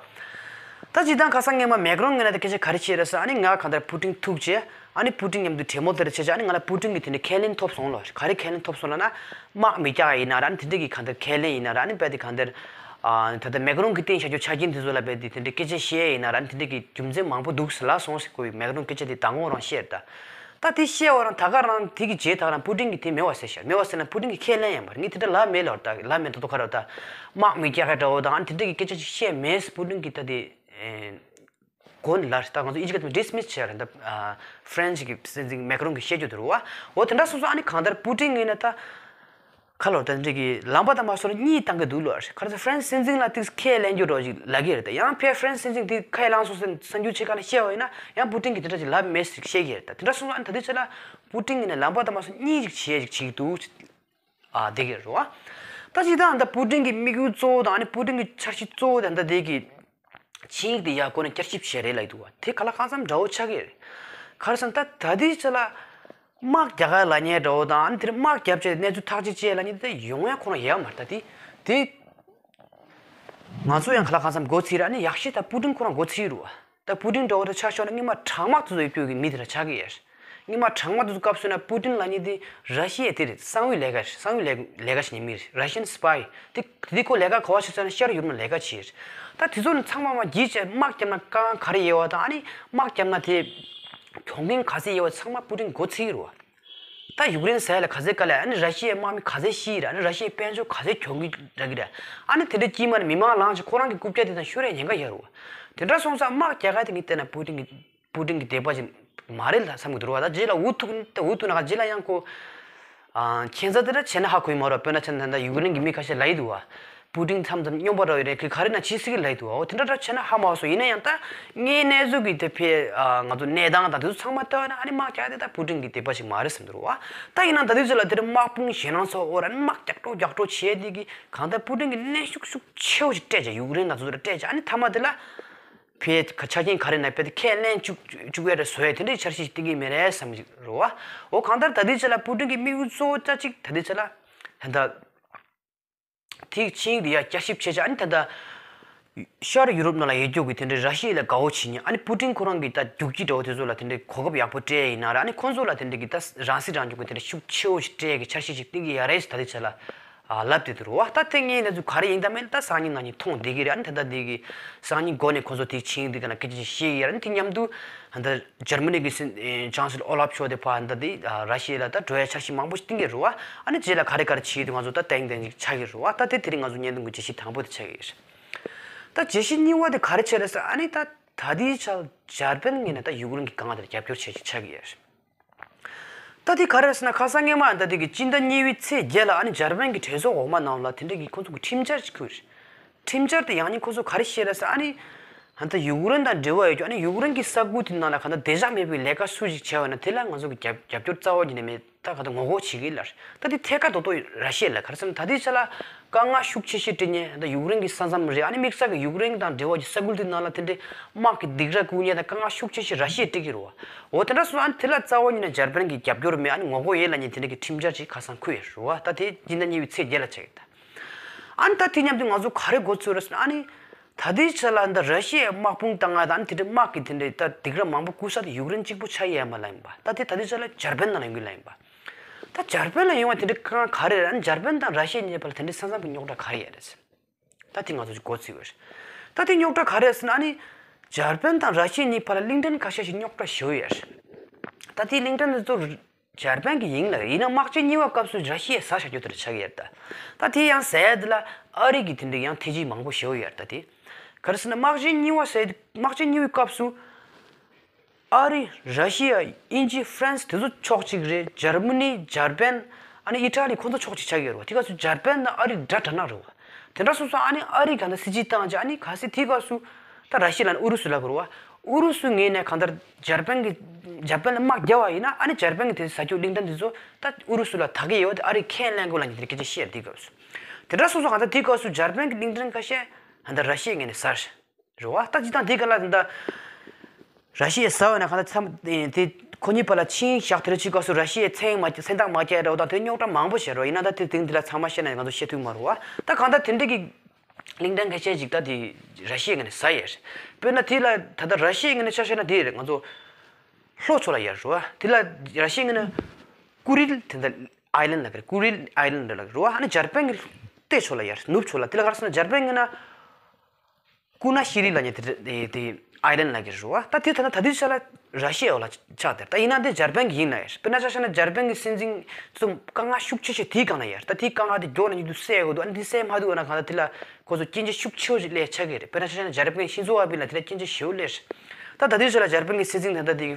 ད་སྤྱིར་བཏང་ཁ་སང་སྔོན་མ་མེག་རོན་ངོས་ནས་ད་སྐད་ཆ་ག་རེ་བཤད་རེད་ཟེར་ཨ་ནི་ང་གང་ལྟར་པུ་ཏིན་ཐུག་བྱས་ཨ་ནི་པུ་ཏིན་མཉམ་དུ་གྲོས་མོལ་དེ་འདྲ་བྱས་བྱས་ཨ་ནི་ང་ལ་པུ་ཏིན་གྱིས་དེ་འདྲ་ཁས་ལེན་ཐོབ་སོང་ལོ། ག་རེ་ཁས་ལེན་ཐོབ་སོང་ལབ་ན་དམག་མི་རྒྱག་ཡ་ཡིན་ན་ར་ཨ་ནི་དེ་འདྲ་གི་གང་ལྟར་ཁས་ལེན་ཡིན་ན་ར་ཨ་ནི་རྦད་དེ་གང་ལྟར་ཨ་ད་ལྟ་མེག་རོན་གྱིས་བཏིང་བཞག་རྒྱུ་ཆ་རྐྱེན་དེ་ཚོ་ལ་རྦད་དེ་དེ་འདྲ་སྐད་ཆ་བཤད་ཡ་ཡིན་ན་ར་ཨ་ནི་དེ་འདྲ་གི་རྒྱུ་མཚན་མང་པོ་འདུག་ཟེར་ལབ་སོང་ཟེར་ཁོ་བོས་མེག་རོན་སྐད་ཆ་དེ་ད་ངོ་རང་བཤད་ད། ད་དེ་བཤད་བ་རང་ད་ག་རང་དེ་གི་རྗེས་ད་ག་རང་པུ་ཏིན་གྱིས་དེ་མེད་པ་བཟོས་ཤག་མེད་པ་བཟོས་ན་པུ་ཏིན་གྱིས་ཁས་ལེན་ཡང་མ་རེད། ངས་དེ་འདྲ་ལབ་མེད་ལབ་ད་ལབ་མེད་ད་དོ་ཁ་ར་ད་དམག་མི་རྒྱག་ཡ་འདྲ་བོ་དང་ཨ་ནི་དེ་འདྲ་གི་སྐད་ཆ་ཅིག་བཤད་མེད་པུ་ཏིན་གྱིས་ད་དེ་ ཨེ། གོ་ནི་ལ་ད་ང་ཚོ་ཨི་ཇི་ཀ་ཏུ་ཌི་སི་མི་སི་བྱས་རེད་ད། ཨ། ཧྥ་རན་སི་གི་སྲིད་འཛིན་མེ་ཀ་རོན་གྱིས་བཤད་རྒྱུ་དེ་རེད་བ། འོ་དེ་འདྲ་སོང་ཙང་ཨ་ནི་གང་ལྟར་པུ་ཏིན་ཡིན་ན་ད། ཁ་ལོ་ད་འདྲ་གི་ལངས་པ་དང་མ་སོང་ན་གཉིད་བཏང་གི་འདུག་ལོ། ཁ་ཚ་ཧྥ་རན་སི་སྲིད་འཛིན་ལ་ཏིག་ཁས་ལེན་རྒྱུ་འགྲོ་ཞིག་ལབ་ཀྱི་རེད་ད། ཡང་ཕེ་ཧྥ་རན་སི་སྲིད་འཛིན་དེ་ཁས་བླངས་སོང་ཟེར་གསར་འགྱུར་ཆེ་ཁ་ལ་བཤད་བ་ཡིན་ན་ཡང་པུ་ཏིན་གྱིས་དེ་འདྲ་ཞིག་ལབ་མེད་ཟེར་བཤད་ཀྱི་རེད་ད། དེ་འདྲ་སོང་ཙང་ཨ་ནི་ད་ལྟའི་ཆ་ལ་པུ་ཏིན་གྱིས་ནི་ལངས་པ་དང་མ་སོང་གཉིད་ཅིག་བྱེད་ཅིག་བྱེད་ཀྱི་འདུག་ཨ་དེ་གི་རེད་བ། ད་ཅི་ད་ད་པུ་ཏིན་གྱི་དམིགས་ཡུལ་གཙོ་བོ་དང་ཨ་ནི་པུ་ཏིན་གྱི་འཆར་གཞི་གཙོ་བོ་དེ་ད་དེ་གི་ཆིངས་ཡིག་དེ་ཡར་སྐོར་ནས་བསྐྱར་ཞིབ་བྱེད་རེད་ལབ་འདུག་བ། དེ་ག་ལ་གང་འཚམ་འདྲ་བོ་ཆགས་ཀྱི་རེད། ག་རེ་ཟེར་ན་ད་ད་ལྟའི་ཆ་ལ་དམག་རྒྱག་ག་ལབ་མཁན་འདྲ་བོ་དང་ཨ་ནི་དེར་དམག་རྒྱབ་བྱས་གནས་ཚུལ་ཐག་གཅོད་བྱེད་ལབ་མཁན་དེ་ཡོང་ཡ་ཁོ་རང་ཡོད་མ་རེད་ད། དེ་དེ་ང་ཚོ་ཡང་ག་ལ་གང་འཚམ་མགོ་ཚོས་ར། ཨ་ནི་ཡག་ཤོས་ད་པུ་ཏིན་ཁོ་རང་མགོ་ཚོས་རུ་བ། ད་པུ་ཏིན་འདྲ་བོ་དེ་ཆ་བཞག་ན་སྔོན་མ་གྲང་དམག་དེ་ཚོ་ཡོད་རྒྱུ་གི་མི་དེ་འདྲ་ཆགས་ཀྱི་ཡོད། སྔོན་མ་གྲང་དམག་དེ་ཚོ་སྐབས་སུ་ན་པུ་ཏིན་ལབ་མཁན་དེ་ར་ཤི་ཡའི་དེ་རེད། གསང་བའི་ལས་ཀ་རེད། གསང་བའི་ལས་ལས་ཀ་བྱེད་མཁན་མི་རེད། Russian spy། དེ་དེ་ཁོ་ལས་ཀ་ག་བ་བྱེད་ཟེར་ན་ཤར་ཡུལ་ན་ལས་ཀ་བྱེད་རེད། ད་དེ་ཚོ་ནི་ཚང་མ་མ་བརྗེད་བྱས་དམག་རྒྱབ་ན་དཀའ་ངལ་ག་རེ་ཡོད་བ་དང་ཨ་ནི་དམག་རྒྱབ་ན་དེ་གྱོང་གུན་ག་ཚད་ཡོད་བ་ཚང་མ་པུ་ཏིན་མགོ་ཚོས་རུ་བ། ད་ཡུཀ་རེན་ཟེར་ཡ་ལ་ག་ཚད་དཀའ་ལས། ཨ་ནི་ར་ཤི་ཡའི་དམག་མི་ག་ཚད་ཤི་ར། ཨ་ནི་ར་ཤི་ཡའི་དཔལ་འབྱོར་ག་ཚད་གྱོང་གུན་རག་གི་ར། ཨ་ནི་དེ་འདྲའི་དཀྱིལ་མ་ནས་མི་མང་ལངས་ཤིང་ཁོ་རང་གི་རྐུབ་བཀྱག་དེ་དང་ཤོར་ཡ་ཉེན་ཁ་ཡོད་རུ་བ། དེ་འདྲ་སོང་ཙང་དམག་རྒྱག་ག་དེ་ངས་བལྟས་ན་པུ་ཏིན་གྱི་པུ་ཏིན་གྱི་དད་པ་ཅིག་མ་རེད་ལ་བསམ་གྱི་འདུག་ར་བ། ད་རྗེས་ལ་འུ་ཐུག་འུ་ཐུག་ན་ག་རྗེས་ལ་ཡང་ཁོ། ཨ། ཁྱད་མཚར་དེ་འདྲ་བྱས་ན་ཧ་གོ་ཡི་མ་རེད། དཔེར་ན་ཆ་ན་ད་ཡུཀ་རེན་གྱི་མི་ཁ་ཤས་ལབ་ཡི་འདུག་བ། པུ་ཏིན་མཚམས་མཚམས་སྨྱོན་པ་འདྲ་བོ་ཡོད་རེད། ཁོས་ག་རེ་ན་བྱེད་སྲིད་ཀྱི་ལབ་ཡི་འདུག་བ། འོ་དེ་འདྲ་འདྲ་བྱས་ན་ཧ་མ་གོ་སོང་། ཡིན་ན་ཡང་ད་ངའི་གནས་ཚུལ་གྱི་དེ་ཕའི། ཨ། ང་ཚོ་གནས་སྟངས་དང་དེ་ཚོ་ཚང་མ་ལྟ་བ་ན་ཨ་ནི་དམག་རྒྱག་དེ་ད་པུ་ཏིན་གྱི་དད་པ་ཞིག་མ་རེད་བསམ་འདུག་བ། ད་ཡིན་ན་ད་དུས་ཚོད་ལ་དེ་འདྲ་དམག་དཔུང་ཞེད་སྣང་ཚ་བོ་ར་ཨ་ནི་དམག་རྒྱག་འགྲོ་རྒྱག་འགྲོ་བྱས་དེ་གི་གང་ལྟར་པུ་ཏིན་གྱི་གནོན་ཤུགས་ཤུགས་ཆེ་བོ་ཞིག་སྤྲད་བྱས། ཡུཀ་རེན་དང་དེ་ཚོ་ལ་སྤྲད་བྱས། ཨ་ནི་མཐའ་མ་དེ་ལ། ཕའི་ཆ་རྐྱེན་ག་རེ་ན་ཕའི་ཁས་ལེན་བཅུག་བཅུག་ཡ་རེ་བཟོ་ཡ་དེ་འདྲའི་འཆར་གཞི་ཞིག་བཏིང་གི་མེད་རེད་བསམ་གྱི་རེད་བ། འོ་གང་ལྟར་ད་ལྟའི་ཆ་ལ་པུ་ཏིན་གྱི་དམིགས་ཡུལ་གཙོ་བོ་ཆ་གཅིག་ད་ལྟའི་ཆ་ལ་ད་ལྟ་དེའི་ཆིངས་ཡིག་དེ་ཡ་བསྐྱར་ཞིབ་བྱས་བྱས། ཨ་ནི་ད་ལྟ་ཤར་ཡུ་རོབ་ནང་ལ་ཡོད་རྒྱུ་གི་དེ་འདྲའི་ར་ཤི་ཡ་ལ་དགའ་བོ་བྱེད་མཁན། ཨ་ནི་པུ་ཏིན་ཁོ་རང་གི་ད་རྒྱུག་ཁྱི་འདྲ་བོ་དེ་ཚོ་ལ་དེ་འདྲའི་གོ་སྐབས་ཡག་པོ་སྤྲད་ཡིན་ན་ར། ཨ་ནི་ཁོང་ཚོ་ལ་དེ་འདྲའི་གི་ད་རང་སྲིད་རང་སྐྱོང་གི་དེ་འདྲའི་ཤུགས་ཆེ་བོ་ཞིག་སྤྲད་གི་འཆར་གཞི་ཞིག་བཏིང་གི་ཡ་རེད་ཟེར་ད་ལྟའི་ཆ་ལ། ཨ། ལབ་བསྡད་འདུག་རེད་བ། ད་དེ་ངས་གནས་ཚུལ་ག་རེ་ཡིན་དང་མིན་ད་སང་ཉིན་གནངས་ཉིན་མཐོང་བསྡད་ཀྱི་རེད། ཨ་ནི་ད་ལྟ་འདི་གི་སང་ཉིན་འགོ་ནས་ཁོ་ཚོ་དེ་ཕྱིན་འདི་ག་ན་སྐད་ཆ་ཞིག་བཤད་ཀྱི་ཡོད་རེད། ཨ་ནི་དེ་མཉམ་དུ་ད་ལྟ་འཇར་མ་ནི་གི་སྲིད་ཨེ་ཅང་སེ་ལར་ཨོ་ལབ་ཤོལ་ཚ་དེ་ཕར་ད་ལྟ་དེ་ཨ་ར་ཤི་ཡ་ལ་ད་འགྲོ་ཡ་འཆར་གཞི་མང་པོ་ཞིག་བཏིང་གི་རེད་བ། ཨ་ནི་རྗེས་ལ་ག་རེ་ག་རེ་བྱེད་ཀྱི་འདུག་ང་ཚོ་ད་ཏན་ཏན་ཅིག་ཆགས་ཀྱི་རེད་བ། ད་དེ་དེ་རིང་ང་ཚོ་བརྙན་ཐུང་གི་བརྗོད་གཞི་དང་པོ་དེ་ཆགས་ཀྱི་རེད། ད་བརྗོད་གཞི་གཉིས་པ་དེ་ག་རེ་བྱས་རེད་ཟེར། ཨ་ནི་ད་ད་ལྟའི་ཆར་འཇར་པན་ངོས་ནས་ད་ཡུཀ་རེན་གྱི་དཀའ་ངལ་དེར་རྒྱབ་སྐྱོར་བྱེད་ཀྱི་ཆགས་ཀྱི་ཡོད་རེད། ད་དེ་ག་རེ་ཟེར་ན་ཁ་སང་སྔོན་མ་ད་དེ་གི་སྤྱི་ཟླ་གཉིས་པའི་ཚེས་བརྒྱད་ལ་ཨ་ནི་འཇར་པན་གྱི་གྲོས་ཚོགས་འོག་མ་ནང་ལ་དེ་འདྲ་གི་ཁོང་ཚོ་གི་ཁྲིམས་འཆར་ཅིག་ཕུལ། ཁྲིམས་འཆར་དེ་ཡང་ནི་ཁོང་ཚོ་ག་རེ་བཤད་རེད་ཟེར། ཨ་ནི་ད་ལྟ་ཡུཀ་རེན་དང་འབྲེལ་བ་ཡོད་རྒྱུ། ཨ་ནི་ཡུཀ་རེན་གྱི་ས་ཁུལ་དེ་ནང་ལ་གང་ལྟར་བདེ་འཇགས་མེད་པའི་ལས་ཀ་སུ་ཞིག་བྱས་པ་ན་དེ་ལ་ང་ཚོ་གི་རྒྱབ་རྒྱབ་སྐྱོར་རྩ་བ་ཉིད་ནས་མེད། ད་གང་ལྟར་ངོ་རྒོལ་བྱེད་ཀྱི་ལ་རེད། ད་དེ་ཐད་ཀར་རྡོག་རྡོག་ར་ཤི་ཡ་ལ་ག་རེ་ཟེར་ན་ད་ལྟའི་ཆ་ལ་དཀའ་ངལ་ཤུགས་ཆེ་ཤོས་འཕྲད་མཁན་ད་ཡུཀ་རེན་གྱི་ས་མཚམས་རེད། ཨ་ནི་དམིགས་བསལ་གྱི་ཡུཀ་རེན་དང་འབྲེལ་བ་གྱི་ས་ཁུལ་དེ་ནང་ལ་དེ་འདྲའི་དམག་གི་སྡིགས་ར་བསྐུལ་མཁན་དང་དཀའ་ངལ་ཤུགས་ཆེ་ཤོས་ར་ཤི་ཡས་སྤྲད་ཀྱི་རེད་བ། འོ་དེ་འདྲ་སོང་ཙང་ཨ་ནི་དེ་ལ་རྩ་བ་ཉིད་ནས་འཇར་པན་གྱི་རྒྱབ་སྐྱོར་མེད། ཨ་ནི་ངོ་རྒོལ་ཡོད་ལབ་མཁན་དེ་འདྲ་གི་ཁྲིམས་འཆར་ཅིག་ཁ་སང་ཁུར་ཡོད་རེད་བ། ད་དེ་སྤྱི་ཟླ་གཉིས་པའི་ཚེས་བརྒྱད་ལ་ཆགས་ཡོད་ད། ཨ་ནི་ད་དེ་མཉམ་དུ་ང་ཚོ་ག་རེ་མགོ་ཚོས་རེད་ཟེར་ན། ཨ་ནི་ད་ལྟའི་ཆ་ལ་འདི་ར་ཤི་ཡའི་དམག་དཔུང་བཏང་ང་དང་ཨ་ནི་དེ་འདྲའི་དམག་གི་དེ་འདྲའི་ད་སྡིགས་ར་མང་པོ་བསྐུལ་ས་དེ་ཡུཀ་རེན་གཅིག་པུ་ཆགས་ཡས་མ་ལ་ཡིན་པ། ད་དེ་ད་ལྟའི་ཆ་ལ་འཇར་པན་ནང་ལ་ཡོང་གི་ལ་ཡིན་པ། ད་འཇར་པན་ལ་ཡོང་བ་དེ་འདྲའི་དཀའ་ངལ་ག་རེ་རེད། ཨ་ནི་འཇར་པན་དང་ར་ཤི་ཡ་གཉིས་བར་ལ་དེ་འདྲའི་ས་མཚམས་ཀྱི་རྙོག་དྲ་ག་རེ་ཡོད་རེད་ཟེར། ད་དེ་ང་ཚོ་ཅིག་མགོ་ཚོས་དགོས་རེད། ད་དེ་རྙོག་དྲ་ག་རེ་རེད་ཟེར་ན། ཨ་ནི་འཇར་པན་དང་ར་ཤི་ཡ་གཉིས་བར་ལ་གླིང་ཕྲན་ཁ་ཤས་ཤིག་རྙོག་དྲ་ཞེ་པོ་ཡོད་རེད། ད་དེ་གླིང་ཕྲན་དེ་ཚོ་འཇར་པན་གྱི་ཡིན་ལ། ཡིན་ན་དམག་ཆེན་གཉིས་པའི་སྐབས་སུ་ར་ཤི་ཡས་ཟ་བཞག་རྒྱུ་དེ་འདྲ་ཆགས་ཀྱི་ཡོད་རེད་ད། ད་དེ་ཡང་ཟ་ཡ་དེ་ལ་ཨ་རི་གི་དེ་འདྲ་ཡང་ཐེ་ཇུས་མང་པོ་ཞེ་པོ་ཡོད་རེད་ད། དེ་ག་རེ་ཟེར་ན་དམག་ཆེན་གཉིས་པ་ཟེར་དམག་ཆེན་གཉིས་པའི་སྐབས་སུ། ཨ་རི། ར་ཤི་ཡ། དབྱིན་ཇི། ཧྥ་རན་སི་དེ་ཚོ་ཕྱོགས་གཅིག་རེད། འཇར་མ་ནི། འཇར་པན། ཨ་ནི་ཨི་ཊ་ལི་ཁོང་ཚོ་ཕྱོགས་གཅིག་ཆགས་ཀྱི་ཡོད་རེད་བ། དེ་སྐབས་སུ་འཇར་པན་དང་ཨ་རི་དགྲ་དགྲ་ནག་རེད་བ། དེ་འདྲ་སོང་ཙང་ཨ་ནི་ཨ་རི་གང་ལྟར་སྲིད་ཇུས་བཏང་རྗེས་ཨ་ནི་གལ་སྲིད་དེའི་སྐབས་སུ་ད་ར་ཤི་ཡ་ལ་ཨུ་རུ་སུ་ལབ་དགོས་རེད་བ། ཨུ་རུ་སུའི་ངོས་ནས་གང་ལྟར་འཇར་པན་གྱི་འཇར་པན་ལ་དམག་རྒྱབ་པ་ཡིན་ན་ཨ་ནི་འཇར་པན་གྱི་དེ་ཟ་རྒྱུ་གླིང་ཕྲན་དེ་ཚོ་ད་ཨུ་རུ་སུ་ལ་ད་གི་ཡོད་དེ་ཨ་རི་ཁས་ལེན་དགོས་ལབ་མཁན་དེ་འདྲ་སྐད་ཆ་བཤད་དེའི་སྐབས་སུ། དེ་འདྲ་སོང་ཙང་གང་ལྟར་དེའི་སྐབས་སུ་འཇར་པན་གྱི་གླིང་ཕྲན་ཁ་ཤས་གང་ལྟར་ར་ཤི་ཡའི་ངོས་ནས་ཟ་རེད། རེད་བ། ད་སྤྱིར་བཏང་དེ་ག་ལ་ད་ར་ཤི་ཡས་ཟ་བ་ན་གང་ལྟར་མཚམས་དེ་ཁོ་གཉིས་བར་ལ་ཆིངས་བཞག་དེ་རེད། ཅིག་སྐབས་སུ་ར་ཤི་ཡས་མཚན་མ་མཚན་རྟགས་མ་བཀལ་འདྲ་བོ་དང་དེ་རྙོག་དྲ་མང་པོ་བྱས་རོགས། ཡིན་ན་ད་དེ་དེང་འདི་ལ་ཚང་མ་བཤད་ན་ང་ཚོ་བཤད་ཐུབ་མ་རེད་བ། ད་གང་ལྟར་དེ་འདྲ་གི་གླིང་ཕྲན་ཁ་ཤས་ཅིག་ད་དེ་ར་ཤི་ཡའི་ངོས་ནས་ཟ་ཡས་རེད། དཔེར་ན་དེ་ལ་ད་ལྟ་ར་ཤི་ཡའི་ངོས་ནས་ཆ་བཞག་ན་དེ་རེད། ང་ཚོ་ལྷོ་ཕྱོགས་ལ་ཡར་རེད་བ། དེ་ལ་ར་ཤི་ཡའི་ངོས་ནས་ཀུ་རིལ་དེ་འདྲ་ཨའི་ལན་ལབ་ཀྱི་རེད། ཀུ་རིལ་ཨའི་ལན་ལབ་ཀྱི་རེད་བ། ཨ་ནི་འཇར་པན་གྱི་ལྷོ་ཕྱོགས་ལ་ཡར་ནུབ་ཕྱོགས་ལ་དེ་ལ་ག་རེ་ཟེར་ན་འཇར་པན་ངོས་ནས། ཀུ་ན་ཤི་རི་ལབ་མཁན་དེ་དེ་དེ་ཨའི་ལན་ལབ་ཀྱི་རེད་བ། ད་དེ་ཐ་ན་ད་དེ་ཆ་ལ་ར་ཤི་ཡའི་འོག་ལ་ཆགས་དེ་རེད། ད་ཡིན་ན་དེ་འཇར་པན་གྱི་ཡིན་ལབ་ཡ་རེད། དཔེར་ན་ཆ་བཞག་ན་འཇར་པན་གྱི་སྲིད་འཛིན་ཚོ་དཀའ་ངལ་ཤུགས་ཆེ་ཤོས་དེའི་སྒང་ལ་ཡ་རེད། ད་དེའི་དཀའ་ངལ་དེ་མགྱོགས་ནས་མྱུར་དུ་སེལ་དགོས་འདུག་ཨ་ནི་དེ་སེལ་མ་ཐུབ་པ་ན་གང་ལྟར་དེ་ལ་ཁོ་ཚོ་སྐྱོན་བརྗོད་ཤུགས་ཆེ་བོ་ཞིག་སླེབས་ཆགས་ཀྱི་རེད། དཔེར་ན་ཆ་བཞག་ན་འཇར་པན་གྱི་ཤིན་ཛོ་ཨ་བྷེ་ལ་དེ་ལ་སྐྱོན་བརྗོད་ཞེ་པོ་སླེབས་རེད། ད་ད་དེ་ཆ་ལ་འཇར་པན་གྱི་སྲིད་འཛིན་ད་ལྟ་དེ་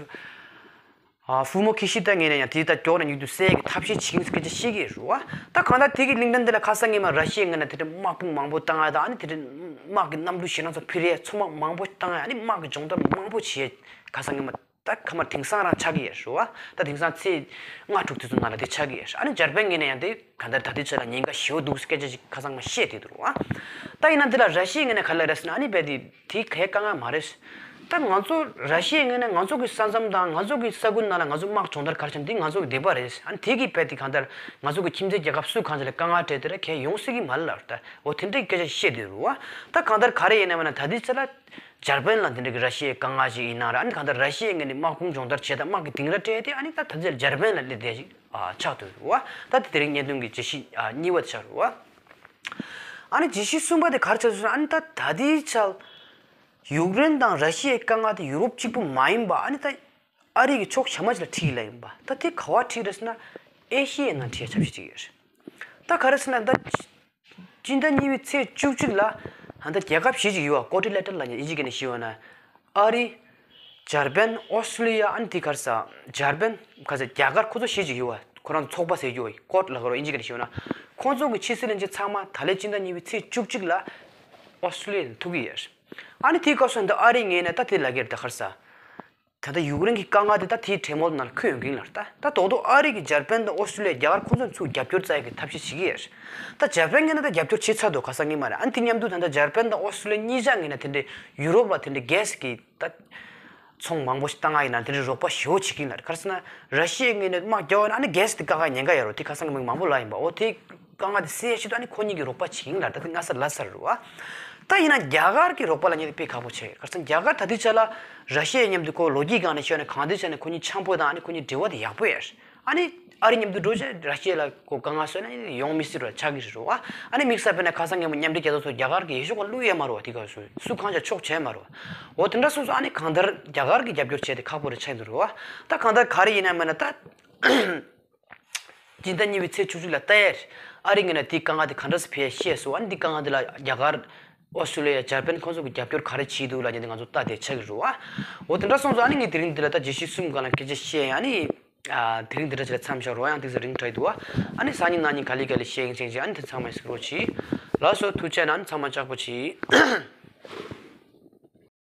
ཨ་ཧྥུ་མོ་ཁི་ཤི་ད་ངོས་ནས་ཡང་དེ་ད་མགྱོགས་ནས་མྱུར་དུ་སེལ་གྱི་ཐབས་ཤེས་བྱེད་ཀྱི་སྐད་ཆ་བཤད་ཀྱི་རེད་བ། ད་གང་ལྟར་དེ་གི་གླེང་སྟངས་དེ་ལ་ཁ་སང་ཉི་མ་ར་ཤི་ཡའི་ངོས་ནས་དེ་འདྲའི་དམག་དཔུང་མང་པོ་བཏང་ཡ་དང་། ཨ་ནི་དེ་འདྲའི་དམག་གི་གནམ་གྲུ་ཞེད་སྣང་ཚོ་འཕུར་ཡས་ཚོང་དམག་མང་པོ་བཏང་ཡ། ཨ་ནི་དམག་གི་སྦྱོང་བརྡར་མང་པོ་བྱེད་ཡས་ཁ་སང་ཉི་མ་ད་ཁ་མ་དེང་སང་རང་ཆགས་ཀྱི་ཡོད་རེད་བ། ད་དེང་སང་ཚེས་ལྔ་དྲུག་དེ་ཚོ་ནང་ལ་དེ་ཆགས་ཀྱི་ཡོད་རེད། ཨ་ནི་འཇར་པན་ངོས་ནས་ཡང་དེ་གང་ལྟར་ད་ལྟའི་ཆ་ལ་ཉེན་ཁ་ཞེ་པོ་འདུག་སྐད་ཆ་ཞིག་ཁ་སང་མ་བཤད་དེ་འདུག་རེད་བ། ད་ཡིན་ན་དེ་ལ་ར་ཤི་ཡའི་ངོས་ནས་ག་ལ་རེད་ཟེར་ན། ཨ་ནི་རྦད་དེ་དེ་གའི་དཀའ་ངལ་མ་རེད། ད་ང་ཚོ་ར་ཤི་ཡའི་ངོས་ནས་ང་ཚོ་གི་ས་མཚམས་དང་ང་ཚོ་གི་ས་ཁུལ་ནང་ལ་ང་ཚོ་དམག་སྦྱོང་བརྡར་ག་རེ་བྱས་ན་དེ་ང་ཚོ་གི་འདོད་པ་རེད། ཨ་ནི་དེ་གི་རྦད་དེ་གང་ལྟར་ང་ཚོ་གི་ཁྱིམ་མཚེས་རྒྱལ་ཁབ་སུ་གང་ཅིག་ལ་དཀའ་ངལ་འཕྲད་དེ་ར་གའི་ཡོང་སྲིད་ཀྱི་མ་རེད་ལབ། ད་འོ་དེ་འདྲའི་སྐད་ཆ་བཤད་དེ་རེད་བ། ད་གང་ལྟར་ག་རེ་ཡིན་ན་མིན་ན་ད་ལྟའི་ཆ་ལ་འཇར་པན་ལ་དེ་འདྲ་གི་ར་ཤི་ཡའི་དཀའ་ངལ་ཞིག་ཡིན་ན་ར། ཨ་ནི་གང་ལྟར་ར་ཤི་ཡའི་ངོས་ནས་དམག་དཔུང་སྦྱོང་བརྡར་བྱས་དང་དམག་གི་ལྡིང་ར་སྤྲད་དེ། ཨ་ནི་ད་ད་ལྟའི་འཇར་པན་ལ་སླེབས་བསྡད་ཞིག་ཨ་ཆགས་འདུག་བ། ད་དེ་དེ་རིང་བརྙན་ཐུང་གི་བརྗོད་གཞི་ཨ་གཉིས་པ་དེ་ཆགས་རེད་བ། ཨ་ནི་བརྗོད་གཞི་གསུམ་པ་དེ་ག་རེ་ཆགས་སོང་ཟེར་ན། ཨ་ནི་ད་ད་ལྟའི་ཆར་ཡུཀ་རེན་དང་ར་ཤི་ཡའི་དཀའ་ངལ་དེ་ཡུ་རོབ་གཅིག་པུ་མ་ཡིན་པ། ཨ་ནི་ད་ཨ་རི་གི་ཕྱོགས་ཞེ་མ་ཅིག་ལ་འཁྲི་ཡི་ལབ་ཡིན་པ། ད་དེ་ག་པར་འཁྲི་རེད་ཟེར་ན། ཨེ་ཤི་ཡའི་ནང་འཁྲི་ཡ་ཆ་ཤས་ཅིག་ཡོད་རེད། ད་ག་རེ་ཟེར་ན་ད། སྤྱི་ཟླ་གཉིས་པའི་ཚེས་བཅུ་གཅིག་ལ་ད་ལྟ་རྒྱལ་ཁབ་བཞི་ཅིག་ཡོད་པ། ཀོ་ཊི་ལེ་ཊལ་ལབ་མཁན་དབྱིན་ཇི་སྐད་ནས་ཞུས་པ་ན། ཨ་རི། འཇར་པན། ཨོ་སི་ཀྲི་ལི་ཡ། ཨ་ནི་དེ་ག་རེ་ཟ། འཇར་པན། ག་རེ་ཟ། རྒྱ་གར། ཁོ་ཚོ་བཞི་ཅིག་ཡོད་པ། ཁོ་རང་ཚོ་ཚོགས་པ་ཟེར་རྒྱུ་ཡོད། ཀོཌ་ལབ་ཀྱི་རེད་དབྱིན་ཇི་སྐད་ནས་ཞུས་པ་ན། ཁོ་ཚོ་གི་ཕྱི་སྲིད་བློན་ཆེན་ཚང་མ་ད་ལོའི་སྤྱི་ཟླ་གཉིས་པའི་ཚེས་བཅུ་གཅིག་ལ་ཨོ་སི་ཀྲི་ལི་ཡ་ལ་ཐུག་གི་ཡོད་རེད། ཨ་ནི་དེའི་སྐབས་སུ་ད་ཨ་རིའི་ངོས་ནས་ད་དེ་ལབ་ཀྱི་རེད། ད་ག་རེ་ཟ། ད་ལྟ་ཡུཀ་རེན་གྱི་དཀའ་ངལ་དེ་ད་དེའི་གྲོས་མོལ་ནང་འཁོད་ཡོང་གི་ཡིན་ལབ། ད་ད་རྡོག་རྡོག་ཨ་རི་གིས་འཇར་པན་དང་ཨོ་སི་ཀྲི་ལི་ཡ། རྒྱ་གར། ཁོང་ཚོ་ཚུར་རྒྱབ་སྐྱོར་བྱ་ཡག་གི་ཐབས་ཤེས་བྱེད་ཀྱི་ཡོད་རེད། ད་འཇར་པན་ངོས་ནས་ད་རྒྱབ་སྐྱོར་བྱས་ཚར་འདུག་ག་ས་ངེས་མ་རེད། ཨ་ནི་དེ་མཉམ་དུ་ད་ལྟ་འཇར་པན་དང་ཨོ་སི་ཀྲི་ལི་ཡ་གཉིས་ཆ་ངོས་ནས་དེ་འདྲའི་ཡུ་རོབ་ལ་དེ་འདྲའི་གྷེ་སི་གི་ད་ཚོང་མང་པོ་ཞིག་བཏང་ཡ་ཡིན་ན་དེ་འདྲའི་རོགས་པ་ཞེ་པོ་བྱེད་ཀྱི་ཡིན་ལབ། ག་རེ་ཟེར་ན་ར་ཤི་ཡའི་ངོས་ནས་དམག་རྒྱག་པ་ཡིན་ན་ཨ་ནི་གྷེ་སི་དེ་དཀའ་ཁག་ཉེན་ཁ་ཡོད་རེད། དེ་ཁ་སང་གི་མི་མང་པོ་ལབ་ཡིན་པ། འོ་དེ་དཀའ་ངལ་དེ་སེལ་ཡ་ཆེད་དུ་ཨ་ནི་ཁོ་གཉིས་ཀྱིས་རོགས་པ་བྱེད་ཀྱི་ཡིན་ལབ། ད་དེ་སྔ་ས་ལབ་ཚར་རེད་བ། ད་ཡིན་ན་རྒྱ་གར་གྱི་རོགས་པ་ལབ་མཁན་དེ་དཔེ་ཁག་པོ་ཆགས་ཡོད། ག་རེ་ཟེར་ན་རྒྱ་གར་ད་ལྟའི་ཆ་ལ་ར་ཤི་ཡའི་མཉམ་དུ་ཁོ་ལོ་རྒྱུས་སྒང་ནས་ཤོད་ན་གང་ལྟར་བྱས་ནས་ཁོ་གཉིས་འཆམ་པོ་དང་། ཨ་ནི་ཁོ་གཉིས་འབྲེལ་བ་དེ་ཡག་པོ་ཡོད་རེད། ཨ་ནི་ཨ་རི་མཉམ་དུ་འགྲོ་བྱས་ར་ཤི་ཡ་ལ་ཁོ་དཀའ་ངལ་བཟོས་ན་ཡོང་མི་སྲིད་པ་ཆགས་ཀྱི་རེད་བ། ཨ་ནི་དམིགས་བསལ་དཔེར་ན་ཁ་སང་ཉིན་མོ་མཉམ་འབྲེལ་རྒྱལ་ཚོགས་ཚོ་རྒྱ་གར་གྱི་འོས་ཤོག་ཁ་བླུགས་ཡོད་མ་རེད་བ། དེ་ག་སུ་སུ་གང་ཅིག་ཆོག་བྱས་མ་རེད་བ། འོ་དེ་འདྲ་སོང་ཙང་ཨ་ནི་གང་ལྟར་རྒྱ་གར་གྱི་རྒྱབ་སྐྱོར་བྱས་ཏེ་ཁག་པོ་རེ་ཆགས་འདུག་རེད་བ། ད་གང་ལྟར་ག་རེ་ཡིན་ན་མིན་ན་ད། སྤྱི་ཟླ་གཉིས་པའི་ཚེས་བཅུ་གཅིག་ལ་ལྟ་ཡ། ཨ་རི་ངོས་ནས་དེའི་དཀའ་ངལ་དེ་ག་འདྲ་སེ་འཕེལ་ཤེས་སོང་། ཨ་ནི་དེའི་དཀའ་ངལ་དེ་ལ་རྒྱ་གར། ཨོ་སི་ཀྲི་ལི་ཡ། འཇར་པན་ཁོང་ཚོ་གིས་རྒྱབ་སྐྱོར་ག་རེ་བྱེད་འདུག་ལབ་མཁན་དེ་ང་ཚོ་ལྟ་བསྡད་ཆགས་ཀྱི་རེད་བ། འོ་དེ་འདྲ་སོང་ཙང་ཨ་ནི་ངས་དེ་རིང་འདི་ལ་ད་བརྗོད་གཞི་གསུམ་སྒང་ལ་སྐད་ཆ་བཤད་ཡ། ཨ་ནི། ཨ། དེ་རིང་འདི་འདྲ་ཅིག་ལ་མཚམས་བཞག་རོགས། ཡང་ཏོག་ཙམ་རིང་དྲགས་འདུག་བ། ཨ་ནི་སང་ཉིན་གནངས་ཉིན་ག་ལེ་ག་ལེ་བཤད་ཡིན་ཅིག་ཅིག་ཨ་ནི་དེ་ཚང་མས་གཟིགས་རོགས་གྱིས། ལགས་སོ། ཐུགས་རྗེ་གནང་། ཚང་མ་ལྕགས་པོ་གྱིས།